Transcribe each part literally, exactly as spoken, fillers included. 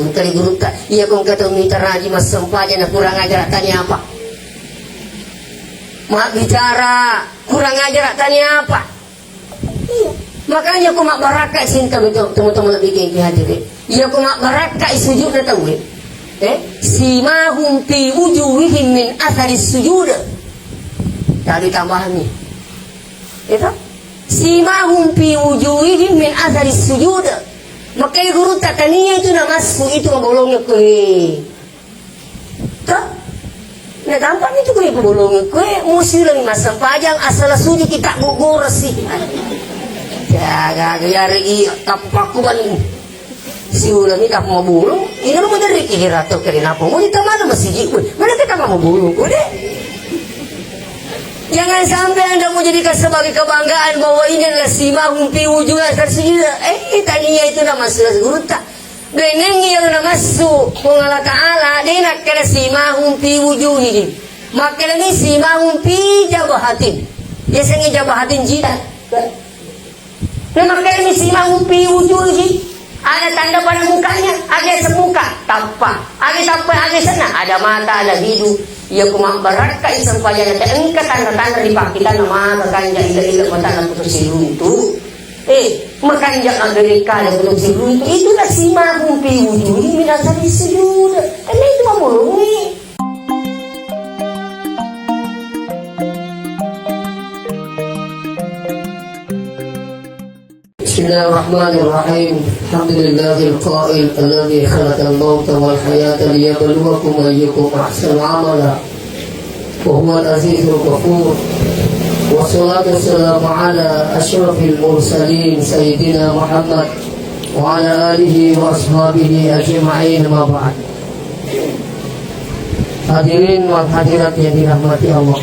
Engka ri gurutta, iya ko engka tau mitaraji massempajang na kurang ajar tania apa? Mabbicara kurang ajar tania apa? Iya. Makanya ko mabbarakka cinta betul teman-teman lebih kayak hadirin. Iya ko mabbarakka sujud na tauwe. Eh, simahum fi wujuhihim min athari sujud. Tadi tambahannya. Itu? Simahum fi wujuhihim min athari sujud. Makanya gurutta tania itu namassu itu mabolongnya kue. Toh? Na gampang itu kue bolong kue, musti lagi massempajang, asal sujud kita gogorsi. Ya, gak, gak, ya, regi, tapi paku bani. Si ulami tak mau bolong, ini lu mau dari kira atau kira apa? Mau kita mana masih kue? Mana kita mau bolong kue deh? Jangan sampai anda mau jadikan sebagai kebanggaan bahwa ini adalah simahum fi wujuhihim min athari sujud. Eh, tania itu nama sudah gurutta. Benengngi iyaro namassu Puang Allah Ta'ala, de nakkeda simahum fi wujuhihim. Makkedani simahum fi jabhatin. Yasengnge jabhatin jidat. Na makkedani simahum fi wujuhihim. Ada tanda pada mukanya, ada semuka, tappa. Ada tappa, ada senna, ada mata, ada hidu. Iya ku mabbarakka iseng pajana te engka tanda-tanda di pakkitanna maka kanja ila-ila matana putus siruntu. Eh, makanja anggere kada putus siruntu itu na simahum fi wujuhi min athari sujud. Karena itu mamulungi. بسم الله الرحمن الرحيم. الحمد لله القائل: الذي خلق الموت والحياة ليبلوكم أيكم أحسن عملا وهو العزيز الغفور. والصلاة والسلام على أشرف المرسلين سيدنا محمد وعلى آله وأصحابه أجمعين، ما بعد. Hadirin wal hadirat yang dirahmati Allah.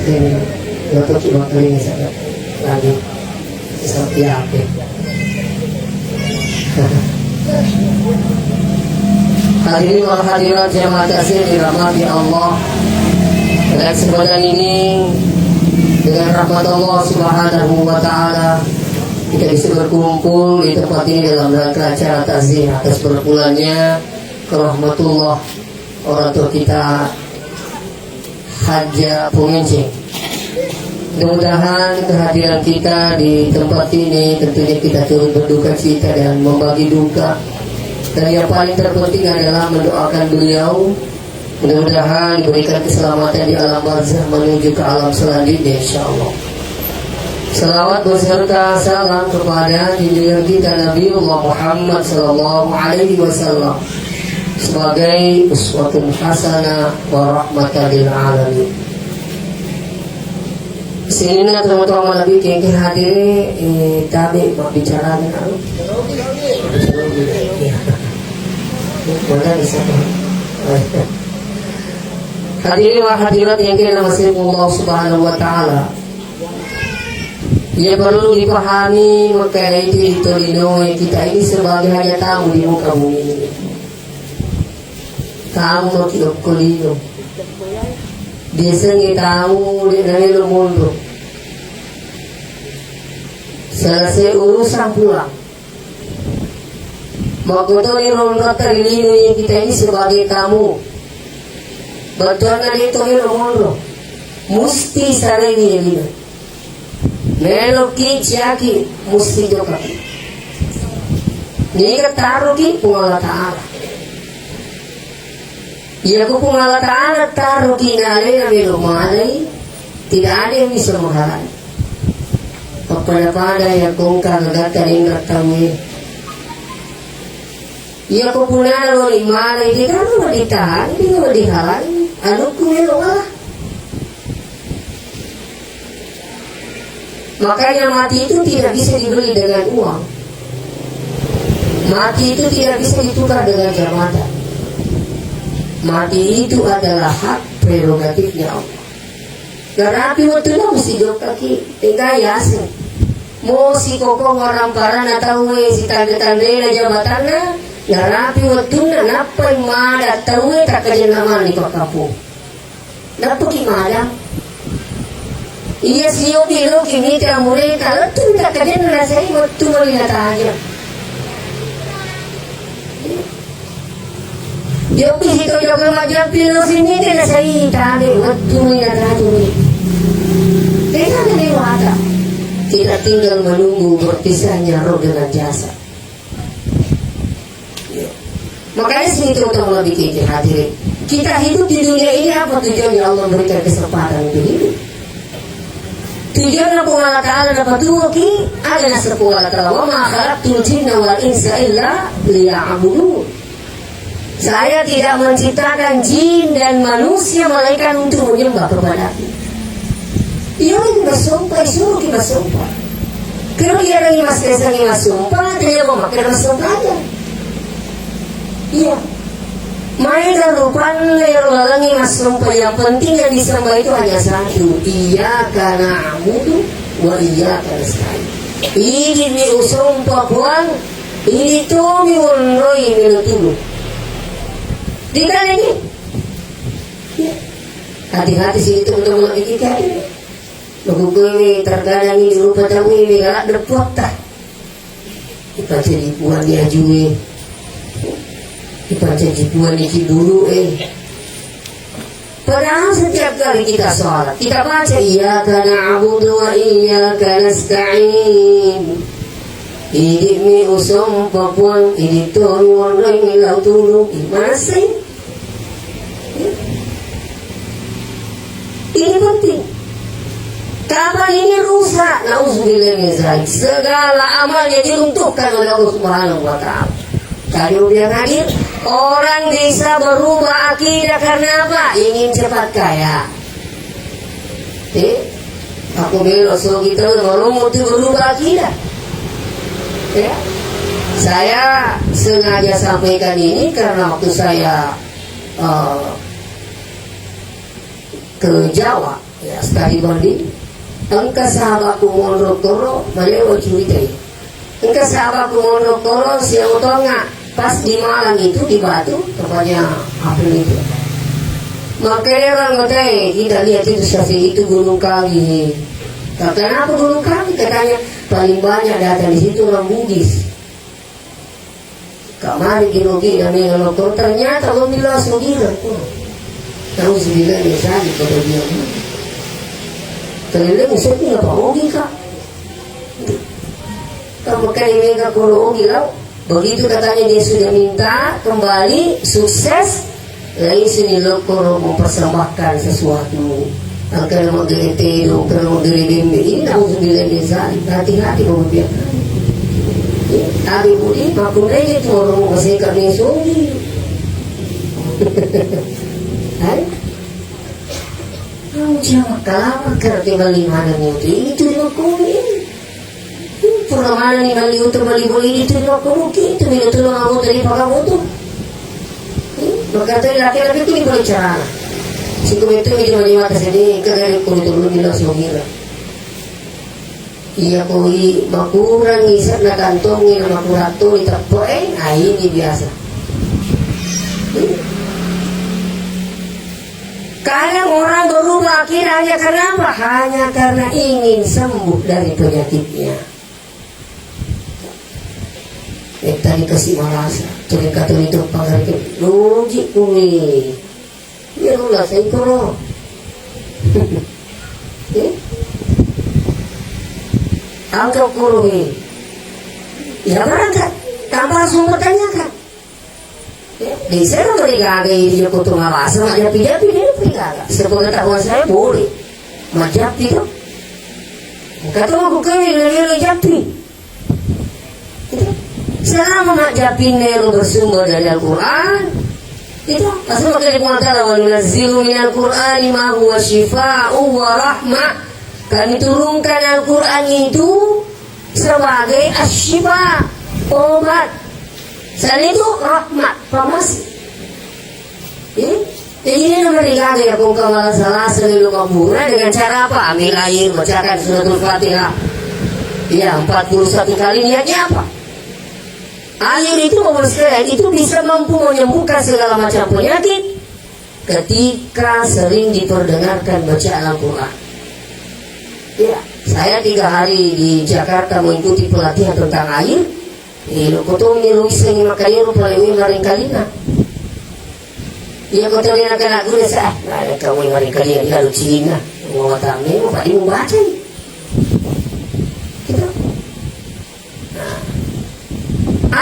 Ini, Bapak cuma kering saja. Lagi. Seperti apa? Hadirin wal hadirat jamaah takzim dirahmati Allah. Pada kesempatan ini, dengan rahmat Allah Subhanahu wa Ta'ala, kita bisa berkumpul di tempat ini dalam rangka acara takziah atas berpulangnya ke rahmatullah orang tua kita, Hajjah Pungincing. Mudah-mudahan kehadiran kita di tempat ini tentunya kita turut berduka cita dan membagi duka. Dan yang paling terpenting adalah mendoakan beliau, mudah-mudahan diberikan keselamatan di alam barzah menuju ke alam selanjutnya, insya Allah. Salawat beserta salam kepada junjungan kita Nabiullah Muhammad sallallahu alaihi wasallam sebagai uswatun hasanah wa rahmatan lil alamin. Sininna tomatoa malebbi engkae hadire, eh, tabe mabbicara anu. Iya. Mana bisa? Hadirin wal hadirat yang kena masih Allah Subhanahu wa Ta'ala. Yang perlu dipahami, makanya itu di tolinoe kita ini sebagai hanya tamu di muka bumi ini. Tamu maki okko lino. Biasanya tamu di nalelo monro. Selesai urusan pulang. Makkotoni ronrota ri lino yang kita ini sebagai tamu. Bettuanna de to elo monro. Musti sarengi lino. Meloki ciaki musti jokaki. Niga taroki Puang Allah Ta'ala. Iya ku Puang Allah Ta'ala taroki nalena melo malai, tidak ada yang bisa menghalangi. Pappada-pada ya kongka gagatta rinra tauwe. Iya ku punana lori malai, tidak ada ditahan, tidak ada dihalangi. Anukku melo malah. Makanya mati itu tidak bisa dibeli dengan uang. Mati itu tidak bisa ditukar dengan jabatan. Mati itu adalah hak prerogatifnya Allah. Narapi wettunna musti jokkaki, engka yaseng. Mo sikoko waramparanna tauwe, sitande-tandena jabatanna, narapi wettunna nappai mada tauwe takkajenna mani pakkapo. Nappaki mada. Iya siyobi loki mita amureta, lettu mita kadenna nasai wettu mani natajang. Yobbi sito jago majampi lo sini de na sai tabe wettu ni na tatu ni. Tena na lewata. Kita tinggal menunggu berpisahnya roh dengan jasad. Makanya sini terutama lebih kita hadirin. Kita hidup di dunia ini apa tujuannya Allah berikan kesempatan untuk hidup? Tujuanna Puang Allah Ta'ala napatuoki, aga naseng Puang Allah Ta'ala, "Wa ma khalaqtul jinna wal insa illa liya'budun." Saya tidak menciptakan jin dan manusia melainkan untuk menyembah kepada-Ku. Iya, ini massompa, suruh ki massompa. Kalau dia lagi mas desa ni massompa, dia mau makan massompa aja. Iya. Maega rupanna ero lalengnge massompa, yang penting yang disembah itu hanya satu, iyyaka na'budu wa iyyaka nasta'in. Idi'mi usompa Puang, idi tomi wonroi melo tulu. Dikanani. Iya. Hati-hati sih itu untuk melekati. Makkukkuemi terkadang ini rupa tauwe mega ladde puatta. Ipancaji puanni ajue, ipancaji puanni cibulu'e. Padahal setiap kali kita sholat, kita baca, "Iyyaka na'budu wa iyyaka nasta'in." Idi'mi usompa Puang, idi tomi wonroi melo tulu. Imanasai. Ini penting. Kapan ini rusak? Nauzubillah min zalik. Segala amalnya diruntuhkan oleh Allah Subhanahu wa Ta'ala. Tadi udah hadir, orang bisa berubah akidah karena apa? Ingin cepat kaya. Eh, aku melo sogi terus, baru mau tuh berubah akidah. Ya, saya sengaja sampaikan ini karena waktu saya eh, ke Jawa, ya, study bonding. Engka sahabatku monro koro, malewa curitai. Engka sahabatku monro koro, siang utonga, pas di Malang itu, di Batu, tempatnya April itu. Makanya orang kata, "Eh, kita lihat itu saksi itu Gunung Kawi." Kata, "Kenapa Gunung Kawi?" Katanya, "Paling banyak datang di situ orang Bugis." Kamari ki rugi na mega lokko, ternyata lo mila sugira. Nauzubillah min zalik, pada dia. Kelele musuh pun apa rugi kak? Kamu kan mega koro rugi lau. Begitu katanya dia sudah minta kembali, sukses, langsung ni lokko mempersembahkan sesuatu. Engkana maggere tedong, engkana maggere bembe. Ini nauzubillah min zalik. Hati-hati ko biasa. Abi budi makkunraie tu orang maseka mesogi. Hai. Kau jangan kalah kerja beli mana ni. Ini tu lima kumi. Pura manenni melli utu melli boli itu, itu aku mungkin itu, mila tulung aku tadi pakai utu. Berkata laki-laki itu boleh cara. Siku itu itu mali mata sini, kagari kulit dulu, mila sugira. Iya, koi makurang isakna kantongi, makurang tu itappo, eh, nah, ini biasa. Kadang orang berubah akidah hanya karena apa? Hanya karena ingin sembuh dari penyakitnya. Eh, tadi kasih malasa, cerita tu itu pangarke, loji kumi. Iya, lu lah, saya kuro. Eh? Angka kuro ini. Ya, berangkat. Tanpa langsung bertanyakan. Di sana mereka ada yang dia kutu ngawasa, majappi-jappi dia mereka ada. Sepengetahuan saya boleh. Majappi tu. Kata aku kami lele jappi. Itu. Selama majappi nero bersumber dari Al-Quran, itu. Asal pakai di Quran, "Wa nunazzilu minal Qur'ani ma huwa syifa'u wa rahmah." Kami turunkan Al-Quran itu sebagai asyifa, obat. Selain itu rahmat, pamasi. Ini, ini nomor tiga ya, kau kalau salah selalu kabura dengan cara apa? Ambil air, bacakan suratul Fatihah. Ya, empat puluh satu kali niatnya apa? Air itu, Bapak Ibu sekalian, itu bisa mampu menyembuhkan segala macam penyakit ketika sering diperdengarkan bacaan Al-Quran. Ya, saya tiga hari di Jakarta mengikuti pelatihan tentang air. Eh, lo kotomi lo iseng makayero palewe maringkalina. Iya, ko tuli anak-anak guru sa, ah, ada kamu yang mereka dia, dia lucu ini, mau watami, mau padi mau baca. Gitu. Nah.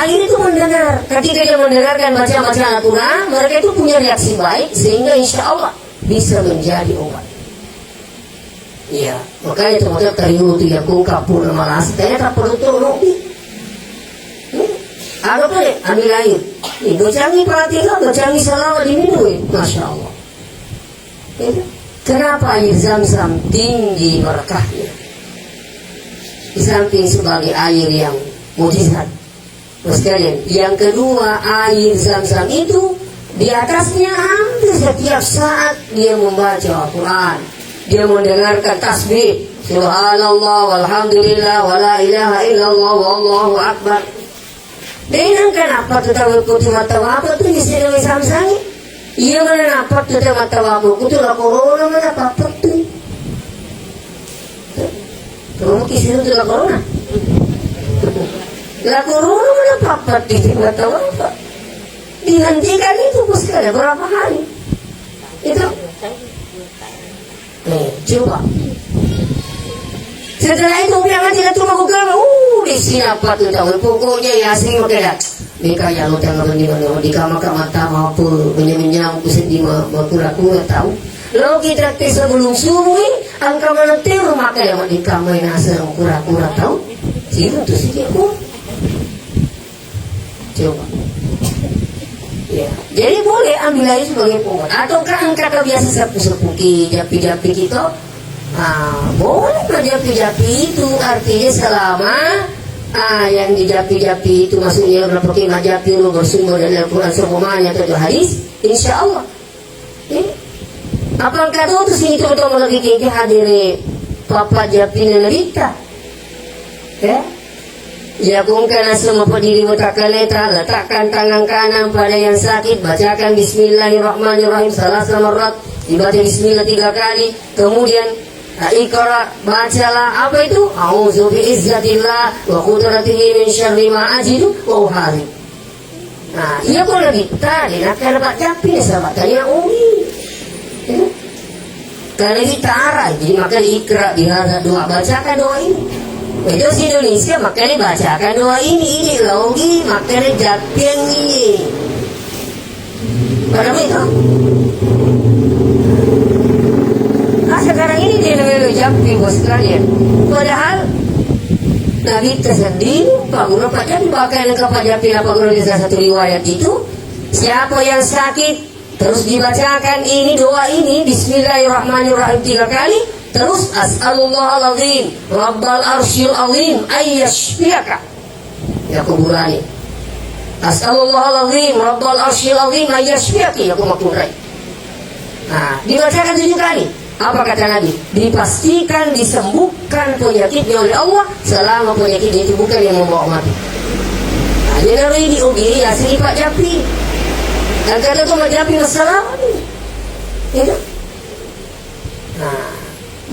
Air itu mendengar. Ketika dia mendengarkan bacaan-bacaan Al-Quran, mereka itu punya reaksi baik, sehingga insya Allah bisa menjadi obat. Iya, makanya teman-teman tariu tu ya, kung kapur malasi, tanya tak perlu tu, Robi. Hmm? Ada apa deh? Ambil air. Nih, bacangi Fatihah, bacangi salawat, diminum. Masya Allah. Ya kan? Kenapa air zam-zam tinggi berkahnya? Di samping sebagai air yang mujizat. Sekalian, yang kedua, air zam-zam itu di atasnya hampir setiap saat dia membaca Al-Quran, dia mendengarkan tasbih, subhanallah, walhamdulillah, wala ilaha illallah, wallahu akbar. Dengan kenapa tu tahu putih mata apa tu di sini zam-zam? Iya, mana nampak tu mata apa? Kutu la corona mana apa tu? Corona kisiru tu la corona. La corona mana apa tu mata apa? Dihentikan itu, bos, ada berapa hari? Itu. Nih, coba. Setelah itu, udah nanti dah cuma gua, uh, di sini apa tu tahu? Pokoknya ya asing makai dah. Mika ya lo tengah bendi mana? Di kamar kamar tamu apa? Menyam-menyam ku sedih ma, ma kura-kura tahu. Lo kita te sebelum subuh, angka mana terus makai ya di kamar nasa kura-kura tahu. Situ tu sih aku. Coba. Ya, jadi boleh ambil air sebagai pengobatan. Ataukah engka kebiasaan sepuh-sepuh ki, japi-japi kita? Ah, boleh majapi-japi itu. Artinya selama, ah, yang dijapi-japi itu, maksudnya berapa ki majapi lu bersumber dari Al-Quran seumpamanya atau hadis, insya Allah. Eh? Apa engka tu sini tu, tu lagi kiki hadiri papa japi na Nabitta. Ya. Ya, kung kana semua diri mutakaleta, letakkan tangan kanan pada yang sakit, bacakan Bismillahirrahmanirrahim salah marrat, dibaca Bismillah tiga kali, kemudian, ah, ikra, bacalah, apa itu? A'udzu bi izzatillah wa qudratihi min syarri ma ajidu wa uhadhir. Nah, iya ko Nabitta, de nakkeda pajjappi, nasaba tania ugi. Ya. Karena Nabitta Arab, jadi makanya ikra bihadza doa, bacakan doa ini. Itu si Indonesia, makanya bacakan doa ini, ini logi, makanya jappiang ini. Pada itu? Ah, sekarang ini dia namanya jappi, bos sekalian. Padahal Nabitta sendiri, Pak Guru, Pak Jappi, bahkan yang ke Pak Jappi, Pak Guru, di salah satu riwayat itu, siapa yang sakit, terus dibacakan ini, doa ini, Bismillahirrahmanirrahim tiga kali, terus, "As'alullah al-azim, Rabbal arsyil azim, ayyashfiyaka." Ya kuburani. "As'alullah al-azim, Rabbal arsyil azim, ayyashfiyaki," ya kumakurai. Nah, dibacakan tujuh kali. Apa kata Nabi? Dipastikan disembuhkan penyakitnya oleh Allah selama penyakitnya itu bukan yang membawa mati. Nah, jadi hari ini ogi ya sini Pak Japi. Dan kata tu Pak Japi masalah ni. Ya kan? Nah,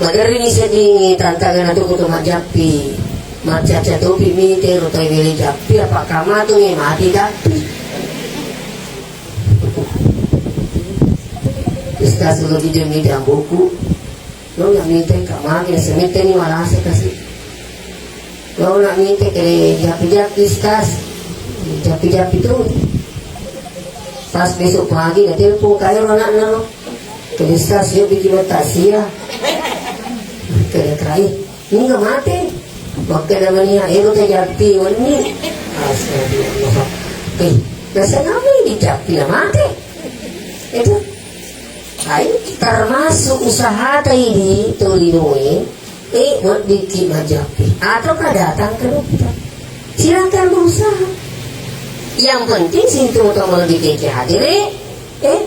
maderri ni seddingi tantangan tu kutu Pak Japi. Macca-ca topi mite rutai wele Japi apa kamatu ni mati Japi. Ustaz lebih demi jambuku. Lo nak minta ka mami, sementeni malasa kasi. Lo nak minta ke japi-japi, Ustaz. Japi-japi tu. Pas besok pagi na telepon kayo lo nak nalo. Ke Ustaz, yo bikin takziah. Ke terakhir. Ini nggak mati. Waktu namanya ero te japi wenni. Astagfirullah. Eh, rasa nami di japi na mati. Itu. Nah, ini termasuk usaha tadi Torinoe, eh, weddikki majapi. Ataukah datang ke dokter. Silakan berusaha. Yang penting sintu to melebih keke hadiri, eh,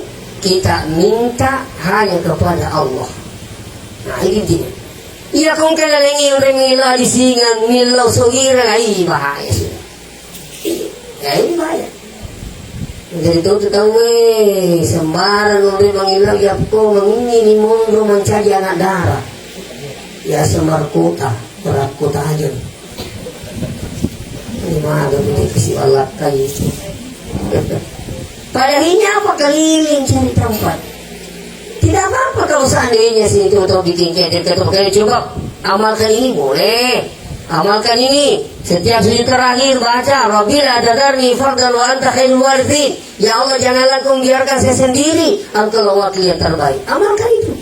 kita minta hanya kepada Allah. Nah, ini intinya. Iya, kong kena lengi orang mila di singan, mila sogira, ai bahaya sudah. Ya, ini bahaya. Jadi tu tu tahu, eh, sembarang orang mangilau, ya, ko mengingini monro mencari anak darah. Ya, semar kota, berat kota aja. Ini mah ada budi kesiwalakan itu. Pada akhirnya apa? Keliling cari tempat. Tidak apa-apa kalau seandainya sini tuh, tuh bikin kayak gitu, tuh, kayak coba amalkan ini, boleh. Amalkan ini. Setiap sujud terakhir baca, "Rabbi la tadarni fardan wa anta khairul warithin." Ya Allah, janganlah Engkau membiarkan saya sendiri, Engkau wakil yang terbaik. Amalkan itu.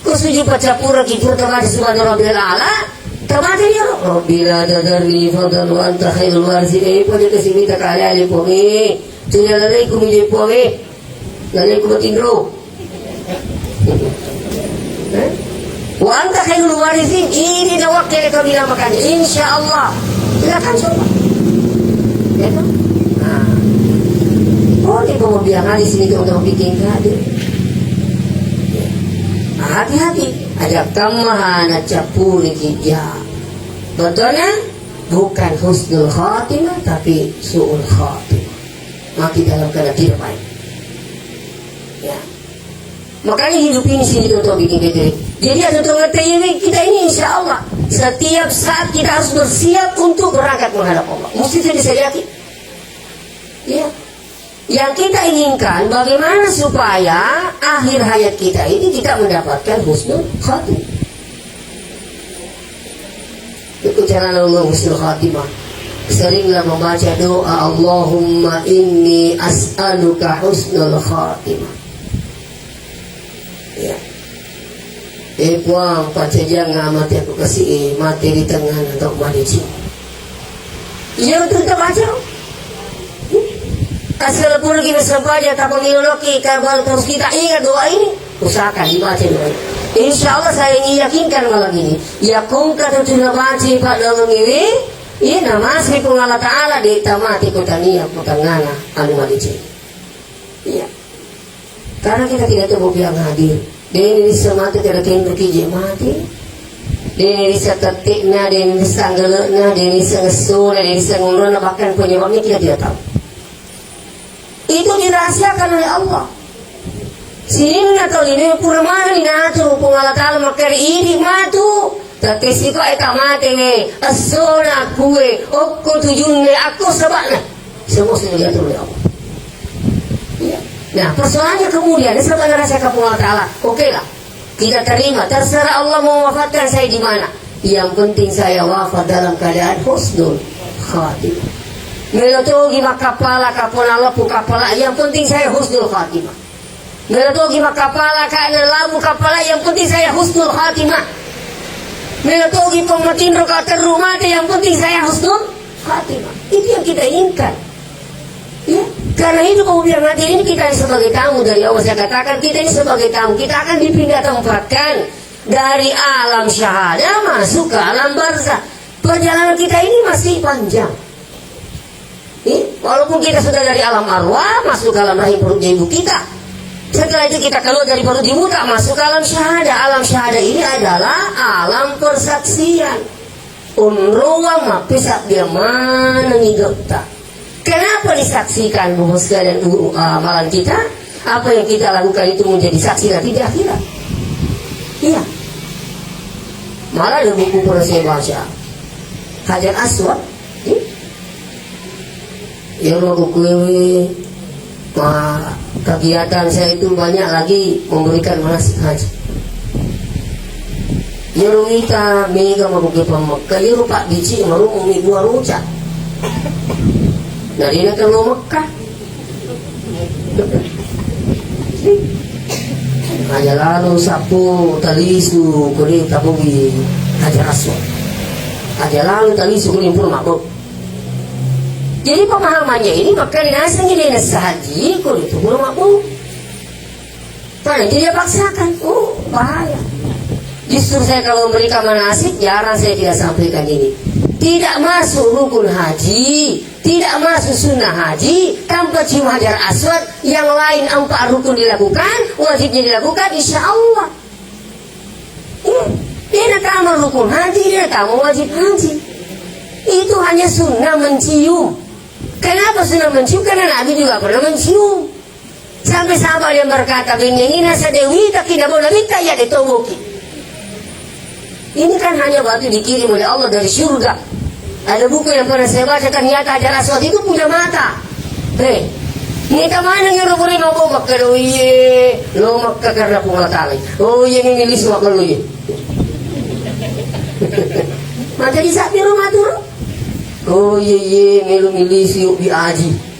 Ko sujud paccappureng ki pura tamate subhana rabbiyal a'la, tamate ni ro. "Rabbi la tadarni fardan wa anta khairul warithin." Eh, pole kasi mita kaya le pongi. Tuli lalaiku mi je pongi. Lalaiku matinro. Eh? "Wa anta khairul warithin." Ini na wakkele kami namakan. Insya Allah. Silakan coba. Ya toh? Nah. Pole ko bilang aja sini untuk bikin kade. Hati-hati, aja kammaha nacappuri kija. Betulnya bukan husnul khatimah, tapi su'ul khatimah. Mati dalam keadaan tidak baik. Ya. Makanya hidup ini sini tuh bikin kita. Jadi ada tuh ngerti ini, kita ini insya Allah setiap saat kita harus bersiap untuk berangkat menghadap Allah. Mesti jadi saya yakin. Ya. Yang kita inginkan, bagaimana supaya akhir hayat kita ini kita mendapatkan husnul khatimah. Itu cara Allah husnul khatimah. Seringlah membaca doa, "Allahumma inni as'aluka husnul khatimah." Ya. Eh, Puang, pancajang mati aku kasi, eh, mati di tengah atau mati ci. Iya, betul kita baca. Asal pun kita sembahyang, tak pemilu lagi, kabar terus kita ingat doa ini. Usahakan dibaca doa ini. Insya Allah saya ingin yakinkan malam ini. Ya, kung kata sudah baca, Pak, dalam ini, iya, nama si Puang Allah Ta'ala, di tamati kutania, kutangana, anu mati ci. Iya. Karena kita tidak tahu bilang hadir. Deni rissa mate tera kenreki je mate. Deni rissa tette'na, deni rissa anggele'na, deni rissa ngessona, deni rissa ngonronna, bahkan penyebabnya kita tidak tahu. Itu dirahasiakan oleh Allah. Sininna tau ini pura maneng inatur Puang Allah Ta'ala makkeda idi matu. Takkesiko e tamate we, essona kue, okko tujunne, akko sebabna. Semua sudah diatur oleh Allah. Iya. Nah, persoalannya kemudian, ini sebab rasa ke Allah Ta'ala. Oke lah, kita terima. Terserah Allah mau wafatkan saya di mana. Yang penting saya wafat dalam keadaan husnul khatimah. Melo togi makkapala, kapona Allah pu kapala. Yang penting saya husnul khatimah. Melo togi makkapala, kana labu kapala, yang penting saya husnul khatimah. Melo togi pemmatinro ka terru mate, yang penting saya husnul khatimah. Itu yang kita inginkan. Ya, karena itu kemudian nanti ini kita sebagai tamu dari Allah, saya katakan kita ini sebagai tamu, kita akan dipindah tempatkan dari alam syahadah masuk ke alam barzah. Perjalanan kita ini masih panjang. Ih, walaupun kita sudah dari alam arwah, masuk ke alam rahim perutnya ibu kita. Setelah itu kita keluar dari perut ibu, tak masuk ke alam syahadah. Alam syahadah ini adalah alam persaksian. Onroang mappesabbiang manengi gau'ta. Kenapa disaksikan, Bapak sekalian, guru, uh, amalan kita? Apa yang kita lakukan itu menjadi saksi nanti di akhirat. Iya. Malah ada buku pernah saya baca. Hajar Aswad. Ih. Iyaro kukuewe, ma-, kegiatan saya itu banyak lagi memberikan manasik haji. Iyaro wita mega mabuke pa Mekka, iyaro Pak Bici maru umi dua roca. Dari na kalau Mekah. Aja lalu sapu talisu kuri tabugi Hajar Aswad. Aja lalu talisu kuri pun mabuk. Jadi pemahamannya ini maka dinasengi dena sahaji kudu itu belum mampu. Karena itu dia paksakan. Oh, bahaya. Justru saya kalau memberikan manasik, jarang saya tidak sampaikan ini. Tidak masuk rukun haji, tidak masuk sunnah haji tanpa cium Hajar Aswad. Yang lain empat rukun dilakukan, wajibnya dilakukan, insya Allah. Iya, dia na tama rukun haji, dia na tama wajib haji. Itu hanya sunnah mencium. Kenapa sunnah mencium? Karena Nabi juga pernah mencium. Sampai sahabat yang berkata, "Bennengina sedewita kina bona bita ya ditoboki." Ini kan hanya batu dikirim oleh Allah dari surga. Ada buku yang pernah saya baca, ternyata Hajar Aswad itu punya mata. Hei, Nita maneng ero pura mabbo makkeda, "Oh iye, lo makkakarna Puang Allah Ta'ala. Oh iye, mimilisi makkellu iye." Maka di sapi ro maturu. "Oh iye, iye, melu milisi yuk di aji."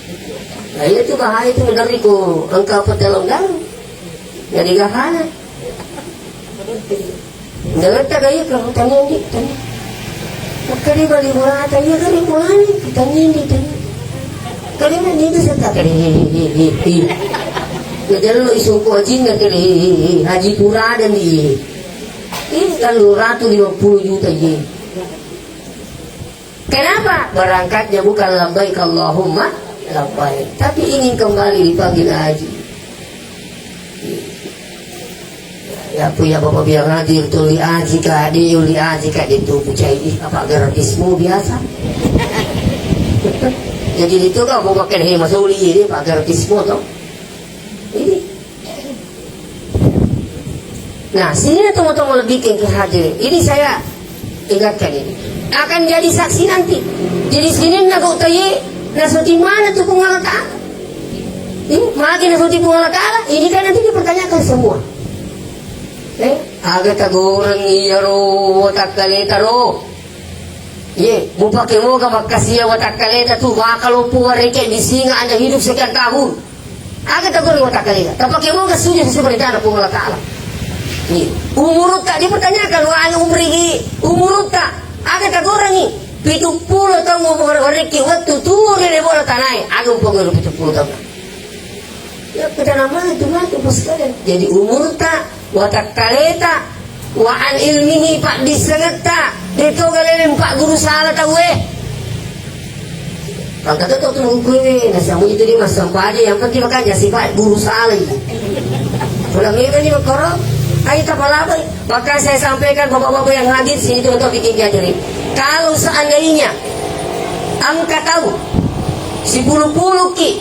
Nah, itu bahaya itu, mendari ko engka petelong dalam. Jadi gahana. Naletta gaya ka tanya ndi tanya. Makkeda bali burata iya gari mulai tanya ndi tanya. Kali na ndi bisa tak kali. Najallo isungko ajinna kali. Haji Purada ndi. Ini tellu ratu lima puluh juta ye. Kenapa? Berangkatnya bukan labbaik Allahumma labbaik, tapi ingin kembali dipanggil haji. Ya, ya, punya bapak biar ngaji, betul, li aji ka, di li aji ka, di tu pucai, ih, apa gratismu biasa? Jadi itu kau mau makan hema soli, ini apa gratismu tuh? Ini. Nah, sini teman-teman lebih ke hadir. Ini saya ingatkan ini. Akan jadi saksi nanti. Jadi sini nak kau tayi, nasuti mana tu Puang Allah Ta'ala? Ini, magi nasuti Puang Allah Ta'ala, ini kan nanti dipertanyakan semua. Eh, aga tagoreng iyaro watakkaleta ro. Ye, mupake moga makkasia watakkaleta tu, maka lompo wareke di singa anda hidup sekian tahun. Aga tagoreng watakkaleta? Tapake moga sujud sesuai perintah Puang Allah Ta'ala. Iya. Umurutta dipertanyakan, wa an umrihi, umurutta. Aga tagorengi? Pitu pulo taung wareki wattu turi le bola tanae. Aga umpogoro pitu pulo taung. Ya, kita nama itu mah itu sekalian. Jadi umurta, watakkaleta, wa an ilmihi, paddissengetta, de to galele empat guru salah tau eh. Pangkata to tu kuwe, nasamu itu di masam paja, yang penting makanya sifat guru salah itu. Kalau memang ini makoro, ayo tapalabai. Maka saya sampaikan bapak-bapak yang hadir sini itu untuk bikin diajari. Kalau seandainya engka tau sipulu-pulu ki,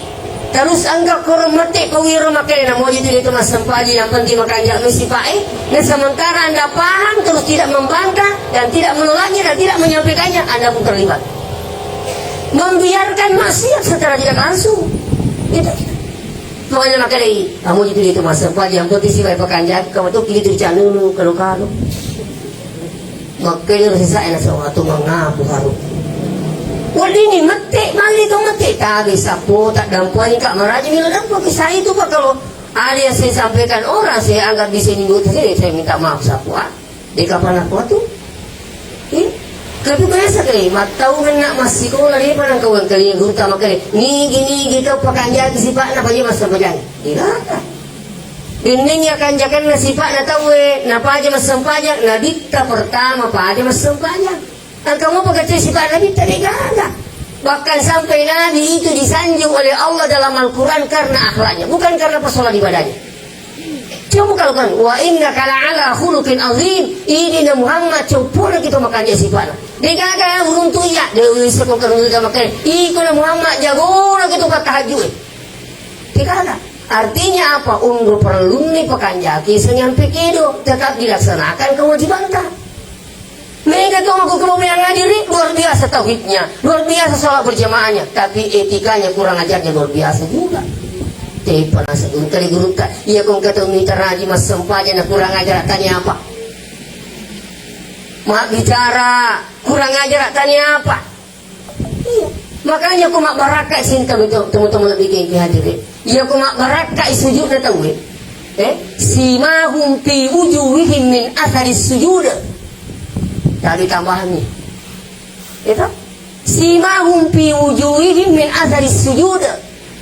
terus engka korong mate pawiro makanya namoji tu itu masam paja, yang penting makanya sifat eh. Dan sementara anda paham terus tidak membantah dan tidak menolaknya dan tidak menyampaikannya, anda pun terlibat. Membiarkan maksiat secara tidak langsung. Itu. Makanya makanya, kamu itu itu masam paja, yang penting sifat pekanjak, kamu tuh gitu canunu kalau kalau. Makanya sisa enak sama tuh mengaku haru. Waddini mette, mali to mette, tabe sapo tak dampuani kak maraji milo dampu kisah itu pak kalau ada yang saya sampaikan orang saya anggap bisa nyinggung saya, saya minta maaf sapo ah. Di kapala kuatu. Eh? Tapi biasa kali, mattau nak massikola dia pernah kawan kali guru tama kali. Nigi nigi kau pekanjak sifat nak aja masam paja. Tidak. Dinding ya kanjakan na sifat na tau eh, na paja masam paja, na bitta pertama paja masam paja. Engka mopa kecil sifat Nabi, tidak ada. Bahkan sampai Nabi itu disanjung oleh Allah dalam Al-Quran karena akhlaknya, bukan karena persoalan ibadahnya. Coba kalau kan, wa innaka la'ala khuluqin azim. Ini na Muhammad, coba kita makanya sifat. Dia gaga urung tu ya, dia bisa kau kerja sama kan. Iko na Muhammad jago na kita patahajud. Tidak ada. Artinya apa? Umur perlu ni pekanjaki senyampe kedo, tetap dilaksanakan kewajibanta. Mega to mako kemampuan ngadiri, luar biasa tauhidnya, luar biasa sholat berjamaahnya, tapi etikanya kurang ajarnya luar biasa juga. Tepa nasa guru kali guru ta, iya kong kata mita raji masam paja na kurang ajar tanya apa? Mak bicara kurang ajar tanya apa? Iya. Makanya ku mabbarakka cinta betul teman-teman lebih kengki hadirin. Iya ku mabbarakka sujud na tauwe. Eh, simahum fi wujuhihim min athari sujud. Tadi tambahannya. Itu simahum fi wujuhihim min athari sujud.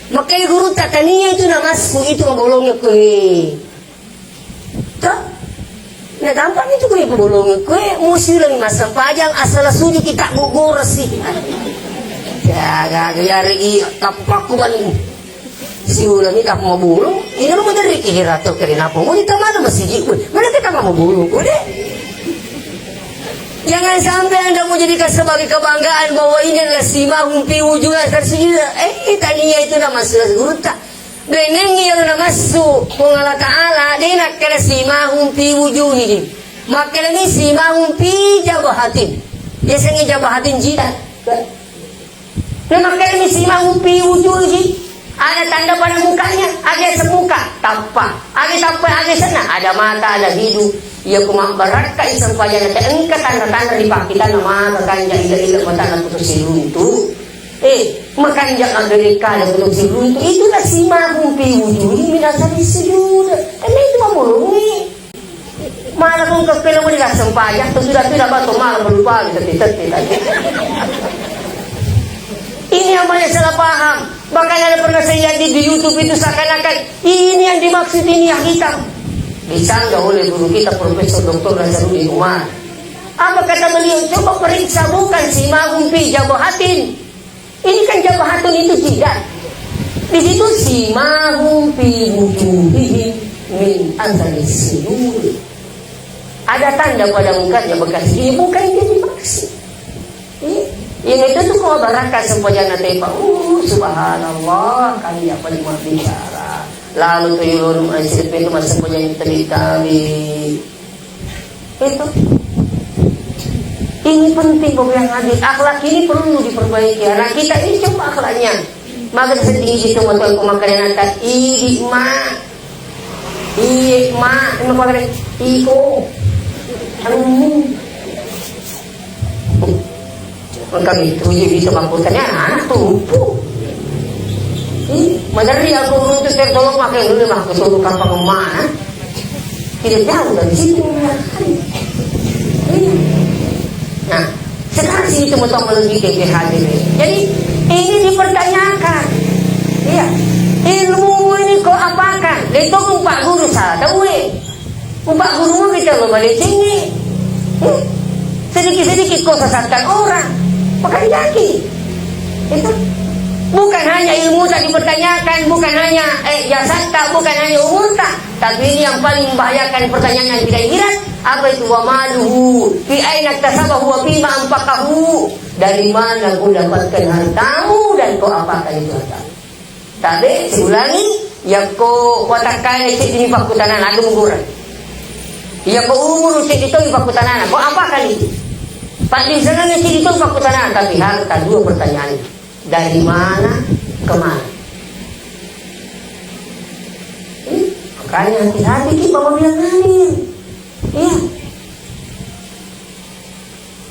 Makanya guru tatania itu namassu itu mabolongnya kue. To? Na gampang itu kue bolongi kue musi lagi masam pajang asal sujud kita gogorasi. Ya gaga ya regi tapakku bani. Si ulami tak mau bolong. Ini rumah dari kira tuh kira apa? Mau kita mana masih kue? Mana kita mau bolong kue deh? Jangan sampai anda mau jadikan sebagai kebanggaan bahwa ini adalah simahum fi wujuh athar sujud. Eh, tania itu nama sudah guru tak. Benengngi iyaro namassu Puang Allah Ta'ala, de nakkeda simahum fi wujuhihim. Makkedani simahum fi jabhatihim. Biasanya jabhatihim jidat. Nah, makkedani simahum fi wujuhihim. Ada Tanda pada mukanya, age semuka, tappa. Age tappa, age senna, ada mata, ada hidung. Iya ku mabbarakka i sempajanna te engka tanda-tanda di pakkitanna maka kanja ila-ila matana putus siruntu. Eh, makanja agerekka ada putus siruntu. Itulah simahum fi wujuhim min asari sujud. Karena itu mamulungi. Malah kung kepela wali lah sempajang, tu sudah tidak batal malah berubah gitu, tetap tidak. Ini yang banyak salah paham. Bahkan ada pernah saya lihat di, di YouTube itu seakan-akan ini yang dimaksud ini yang hitam. Disanggah oleh guru kita Profesor Doktor Nazarudin Umar. Apa kata beliau? Coba periksa bukan simahum fi jabhatin. Ini kan jabhatun itu jidat. Di situ simahum fi wujuhihim min athari sujud. Ada tanda pada mukanya bekas ini bukan yang dimaksud. Iya. Yang itu tuh kok barakka sempajana tepa. Uh, subhanallah, kami apa lima bicara. Lalu tuh yulun masih itu masa sempajana tabi-tabi. Itu. Ini penting, Bapak yang hadir. Akhlak ini perlu diperbaiki. Anak kita ini coba akhlaknya. Maka sedih gitu, mau tuan pemakanan tak idi ma, iye ma, ini apa kata? Iko. Anu. Engka mitu je bisa makkutana anak tupu. Ih, maderri aku runtu saya tolong pakai dulu mah ke suruh kapang mana. Tidak jauh dari situ. Iya. Nah, sekarang sini itu betul melebih ke hadir. Jadi ini dipertanyakan. Iya. Ilmu ini kok apakan? Itu empat guru salah tahu eh. Upak guru kita lo balik sini. Hmm. Sedikit-sedikit kau sesatkan orang. Makanya jaki. Itu. Bukan hanya ilmu tak dipertanyakan, bukan hanya eh, jasad tak, bukan hanya umur tak, tapi ini yang paling membahayakan pertanyaan yang tidak akhirat. Apa itu? Wa maluhu fi aina iktasabahu wa fima anfaqahu. Dari mana kau dapatkan hartamu dan kau apakan itu hartamu? Tabe, siulangi, yakko watakkae ceddi mi pakkutana, nadu mugureng. Yakko umuru ceddi to mi pakkutana, ko apa kali? Paddisengengnge ceddi to mi pakkutana, tapi harta dua pertanyaan. Dari mana ke mana? Hmm? Makanya hati-hati ki, Bapak bilang hadir. Iya.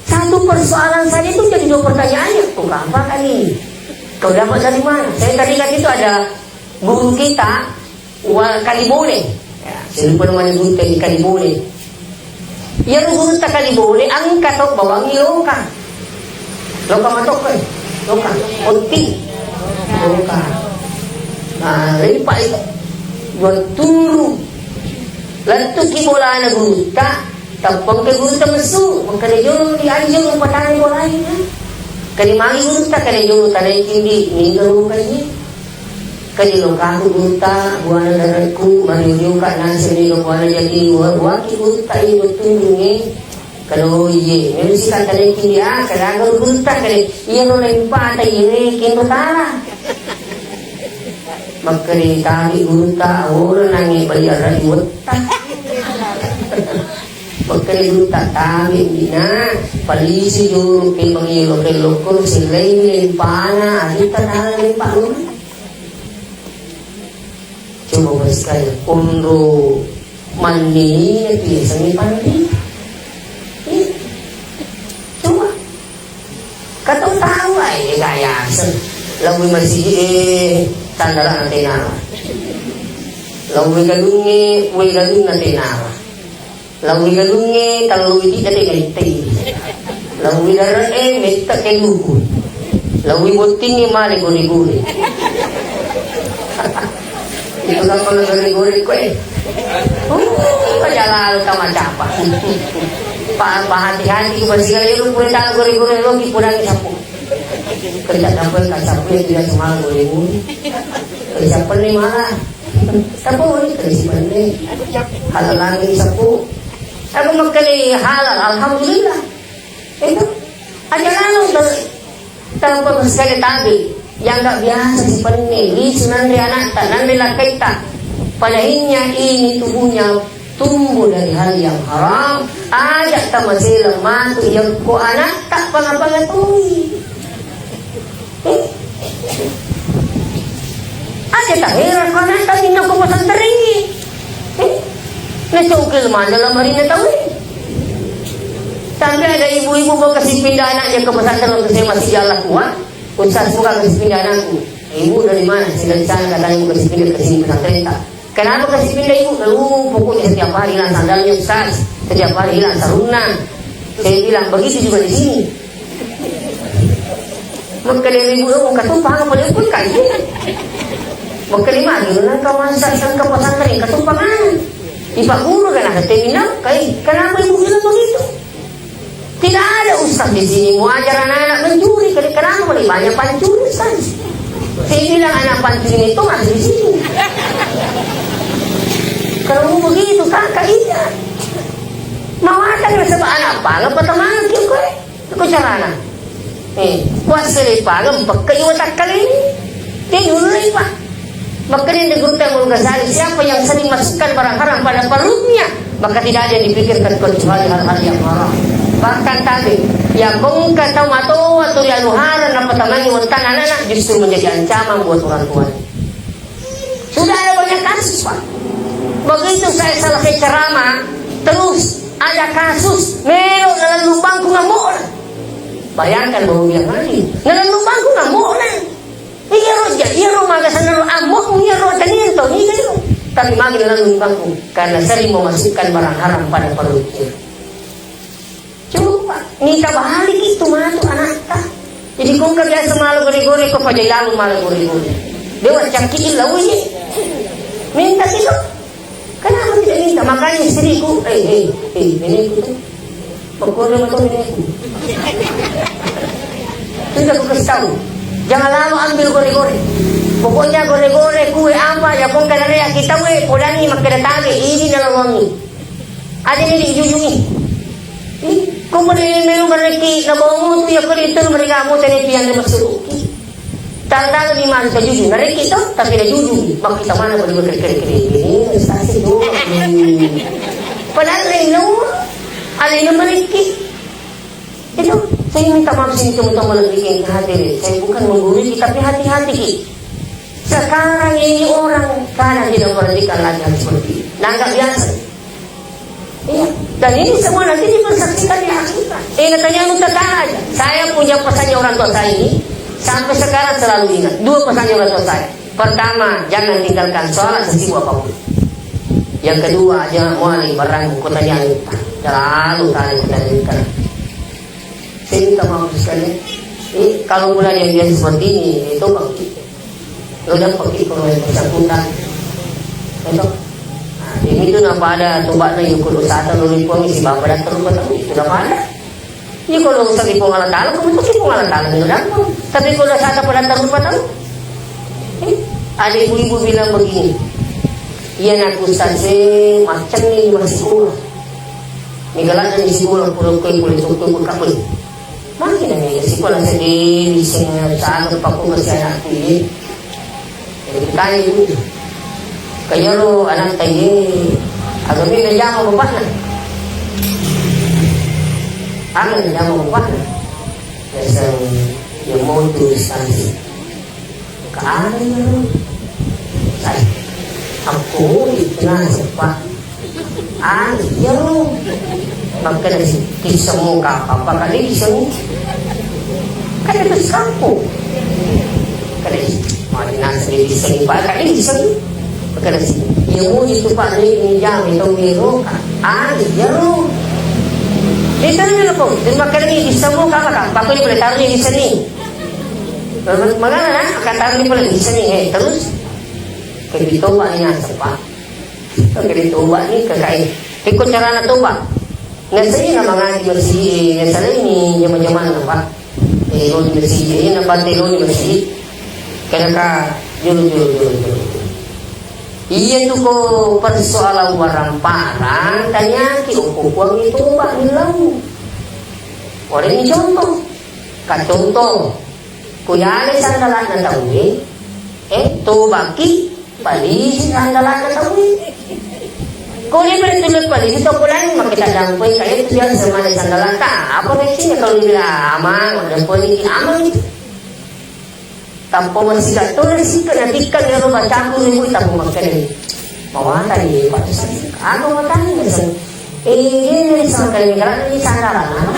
Satu persoalan saja itu jadi dua pertanyaan, ya, kok gampang kali? Kau dapat dari mana? Saya teringat itu ada guru kita, wa-, Kalibole. Ya, saya lupa namanya guru di Kalibole. Ya, guru tak Kalibole, angkat tok bawang loka. Loka matok kan? Loka. Onti. Loka. Nah, lepak itu. Dua turu. Lettuki bolana guru tak. Tappengke gurutta messu, makkeda jolo ri anjeng upatani bolae. Kedi magi gurutta, kedi jolo tanaiki ndi, niga lokai. Kedi lokaku gurutta, buana darekku, mario-rioka naseng niga buana jadi, wa-, waki gurutta iye wettunrungnge. Kedi iye, melosi ka tanaiki ndi, ah, kedi aga gurutta, kedi iyaro lempata iye, kenro tala. Makkeda tabi gurutta, awora nangnge bayar ri wetta. Makkeda gurutta, tabi dina, palisi jolo pemeng elo kelokko, sellei lempana, aditta tala lempa luna. Coba sekali, onro Mannina biasa mi panrita. Iya. Coba. Katau tau ae gaya aseng. Lawi masigi e tandala na tenala. Lawi galungnge, we galunna tenala. Lawi galungnge, tallu idi na tenala. Lawi dare'e, metta ke luku. Lawi bottingnge, male gore-gore. Itu kan pernah gore-gore koe. Oh, aja lalu sama siapa. Pa, pa hati-hati ku pasti kali lu pura tahu gore-gore lo ki pura ni sapu. Kerja sapu kan sapu ya tidak semua gore-gore. Kerja pernah malah. Sapu ni kerja pernah. Halal lagi sapu. Aku makkali halal, alhamdulillah. Itu aja lalu ter Tanpa sekali tabe, yang nggak biasa si penne, lisu nanre anakta, nanre lakkaitta. Padahinya ini tubuhnya tumbuh dari hal yang haram, aja tamasela matu yakko anakta panga-panga tui. Eh? Kita heran ko anakta pindah ke pesantren ini. Eh, nacoki mana lamarinna tau ini. Sampai ada ibu-ibu bawa kasih pindah anaknya ke pesantren waktu saya masih jalan kuat. Ustaz, buka kasih pindah anakku. Ibu dari mana? Saya dari sana, katanya, buka kasih pindah ke sini pesantren tak. Kenapa kasih pindah ibu? Oh, pokoknya setiap hari hilang sandalnya, Ustaz. Setiap hari hilang sarungna. Saya bilang, begitu juga di sini. Makkeda ibu, "Oh, engka to pangeng pole pun kaji." Makkeda magi, "Nang ka masa, nang ka pesantren, engka to pangeng." Ipagguru kan ada terminal, kai, kenapa ibu bilang begitu? Tidak ada ustaz di sini mau ajar anak-anak mencuri, kenapa boleh banyak pancuri, ustaz? Saya bilang anak pancuri itu masih di sini. Kalau mau begitu, kakak iya. Mawatang nasaba anak pangeng, apa teman, kau, kau. Iko carana. Eh, kuassele pageng pekka iwa takkaleni. Jadi dulu, Pak. Makanya di guru Imam Ghazali, siapa yang sering masukkan barang haram pada perutnya, maka tidak ada yang dipikirkan kecuali hal-hal yang haram. Bahkan tadi, ya kongka tau mato atau ya nuharan apa tamangi wettana anak-anak justru menjadi ancaman buat orang tuanya. Sudah ada banyak kasus, Pak. Begitu saya selesai ceramah, terus ada kasus, melo nalellung bangku ngambo'na. Bayangkan bahwa bilang lagi, nalellung bangku ngambo'na. Iya roja, iya ro maga sanaro ambo, iya ro tanian to, iya ro. Tapi magi nalellung bangku, karena sering memasukkan barang haram pada perutnya. Coba, mita balik itu matu anakta. Jadi kongka biasa malu gore-gore, ko pajai lalu malu gore-gore. Dewa cakki illa uye. Minta itu. Kenapa tidak minta? Makanya istriku, eh, eh, eh, nenekku tuh. Pokoknya betul nenekku. Sudah aku kasih tahu. Jangan lalu ambil gore-gore. Pokoknya gore-gore, kue apa, ya kongka nalea kita we, podani makkeda tabe, ini dalam wangi. Aja ni dijujungi. Ih, ko pole melo marekki nabawa mutu, ya ko itu mereka mutu ni pian masuk. Tang-tang di mana jujung, narekki to, tapi na jujung. Mak kita mana boleh berkere-kere ini, stasi tu. Padahal lain no, ada yang marekki. Itu, saya minta maaf sini teman-teman lebih yang hadir. Saya bukan menggurui, tapi hati-hati ki. Sekarang ini orang kadang tidak perhatikan lagi hal seperti ini. Nanggap biasa. Iya. Dan ini semua nanti dipersaksikan di akhirat. Eh, katanya lu tetap aja. Saya punya pesannya orang tua saya ini, sampai sekarang selalu ingat. Dua pesannya orang tua saya. Pertama, jangan tinggalkan sholat sesibuk apapun. Yang kedua, jangan muali barang kutanya lupa. Selalu tanya kutanya lupa. Saya minta maaf sekali. Eh, kalau mulai yang biasa seperti ini, itu bangkit. Lo dapat pergi ke rumah yang bersangkutan. Itu. Nah, ini tuh napa ada tobatnya, yuk, kalau sata lo lipuang isi bapak datang rumah tamu, itu napa ada. Iya, kalau urusan di Puang Allah Ta'ala, kamu tuh di Puang Allah Ta'ala, nggak gampang. Tapi kalau sata pada datang rumah tamu, eh, ada ibu-ibu bilang begini, "Iya, nak ustaz, saya macam ni masih kurang." Migalanna di sikola, pura koi pole tokko buka koi. Magi na mega sikola seddi, sing saga pakko kasi anakku ye. Jadi tanya ibu, kayaro anakta ye, aga mega jama bapakna? Aga jama bapakna? Biasa yang mau tulis tadi. Kali iyaro. Sai, akko ri tengah seppa. Anu iyaro. Makkeda si, kissemu ka apa kali kissemu? Kan itu sekampung. Kada si, mari nasa di kissemu, Pak, kali kissemu. Makkeda si, iya mu itu Pak, ini jam itu biro. Anu iyaro. Itu ni lo, terima kasih kissemu ka apa? Pak, ini boleh taruh di sini. Magana na, akkatarni pole bisa ni, eh, terus. Keddi toba ni naseng, Pak. Keddi toba ni ke kai. Iko carana toba. Nasai na mangaji masigi, nasalai ni jama-jamana, Pak. Eh, lo ni masigi, eh, na bate lo ni masigi. Kena ka, julu, julu, julu, julu. Iya tu ko persoalan warampara, tanyaki okko Puang ni toba ni lau. Ore ni contoh. Ka contoh. Ko yale sandala'na tauwe, eh, tobaki, palisi sandala'na tauwe. Ko de pada tulle palisi to pulani makkeda dampoi kaya tu biasa semale sandala'ta. Apa reaksinya kalau dibilang aman, udah polisi aman itu. Tappa masika to na sika na tikka ni ro bacaku ni, tappa makkeda ni. Mawatani, Pak. Aku watani, Pak. Eh, ini ni sangkali, kalau ini sandaran, apa?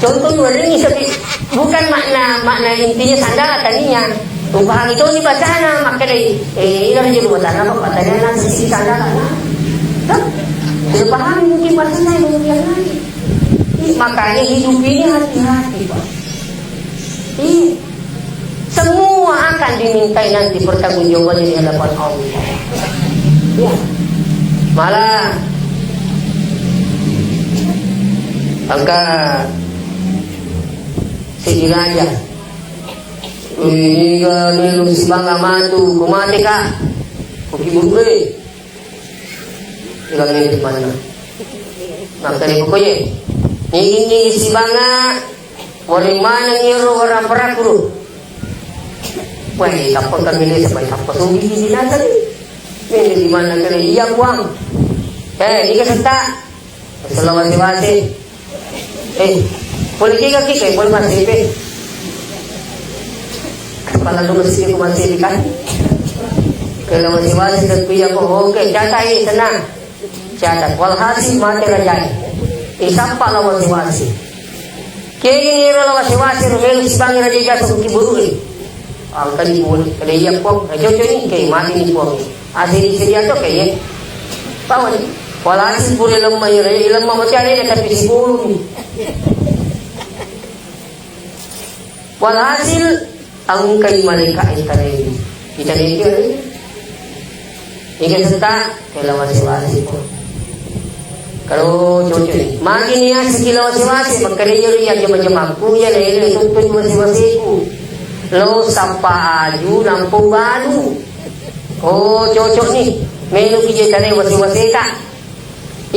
Contoh dua ini, tapi bukan makna, makna intinya sandaran tadinya. Upahami to ni bacana, makkeda, eh, ini aja dua tanah, Pak. Tanya nang sisi sandaran, apa? Tuh, sudah paham mungkin bahasanya, mungkin yang lain. Ih, makanya hidup ini hati-hati, Pak. Ih, semua akan dimintai nanti pertanggungjawabannya di hadapan Allah. Ya. Malah angka sigi raja. Ini ga melu sibanga matu, ko mate ka. Ko kiburu e. Bilang ini mana? Makkeda pokoknya ini sibanga, wari maneng iro warang peraku. Wah, tappa kami ni sampai tappa sugi di nata ni. Ini di mana kali? Iya, Puang. Eh, ini kesenta. Selawase-wase. Eh, boleh tiga kita, boleh masih pe. Kepala lu mesti aku masih kan. Kalau masih-masih tapi ya kok oke, catat, eh, tenang. Catat. Walhasil mate raja. Eh, sampai lawan wasi-wasi. Kegini ro lawan wasi-wasi ro melu sibangi raja jasa kuki burui. Angka di bulu, kada iya pok, raja cocok ni, kayak mati ni pok. Asli di sini atau kayak. Tahu ni. Walhasil pura lemma ira, lemma mati ada tapi si bulu ni. Walhasil, engkai malaika itanai. Itanai itu. Iga setta, kela wasi-wasi ko. Kalau cocok. Magi ni ya sekila wasi-wasi, makkeda iya iya jama-jamaku, iya na iya tuttu wasi-wasiku. Lo sappa aju, nampu balu. Oh, cocok ni. Melu ije tane wasi-wasita.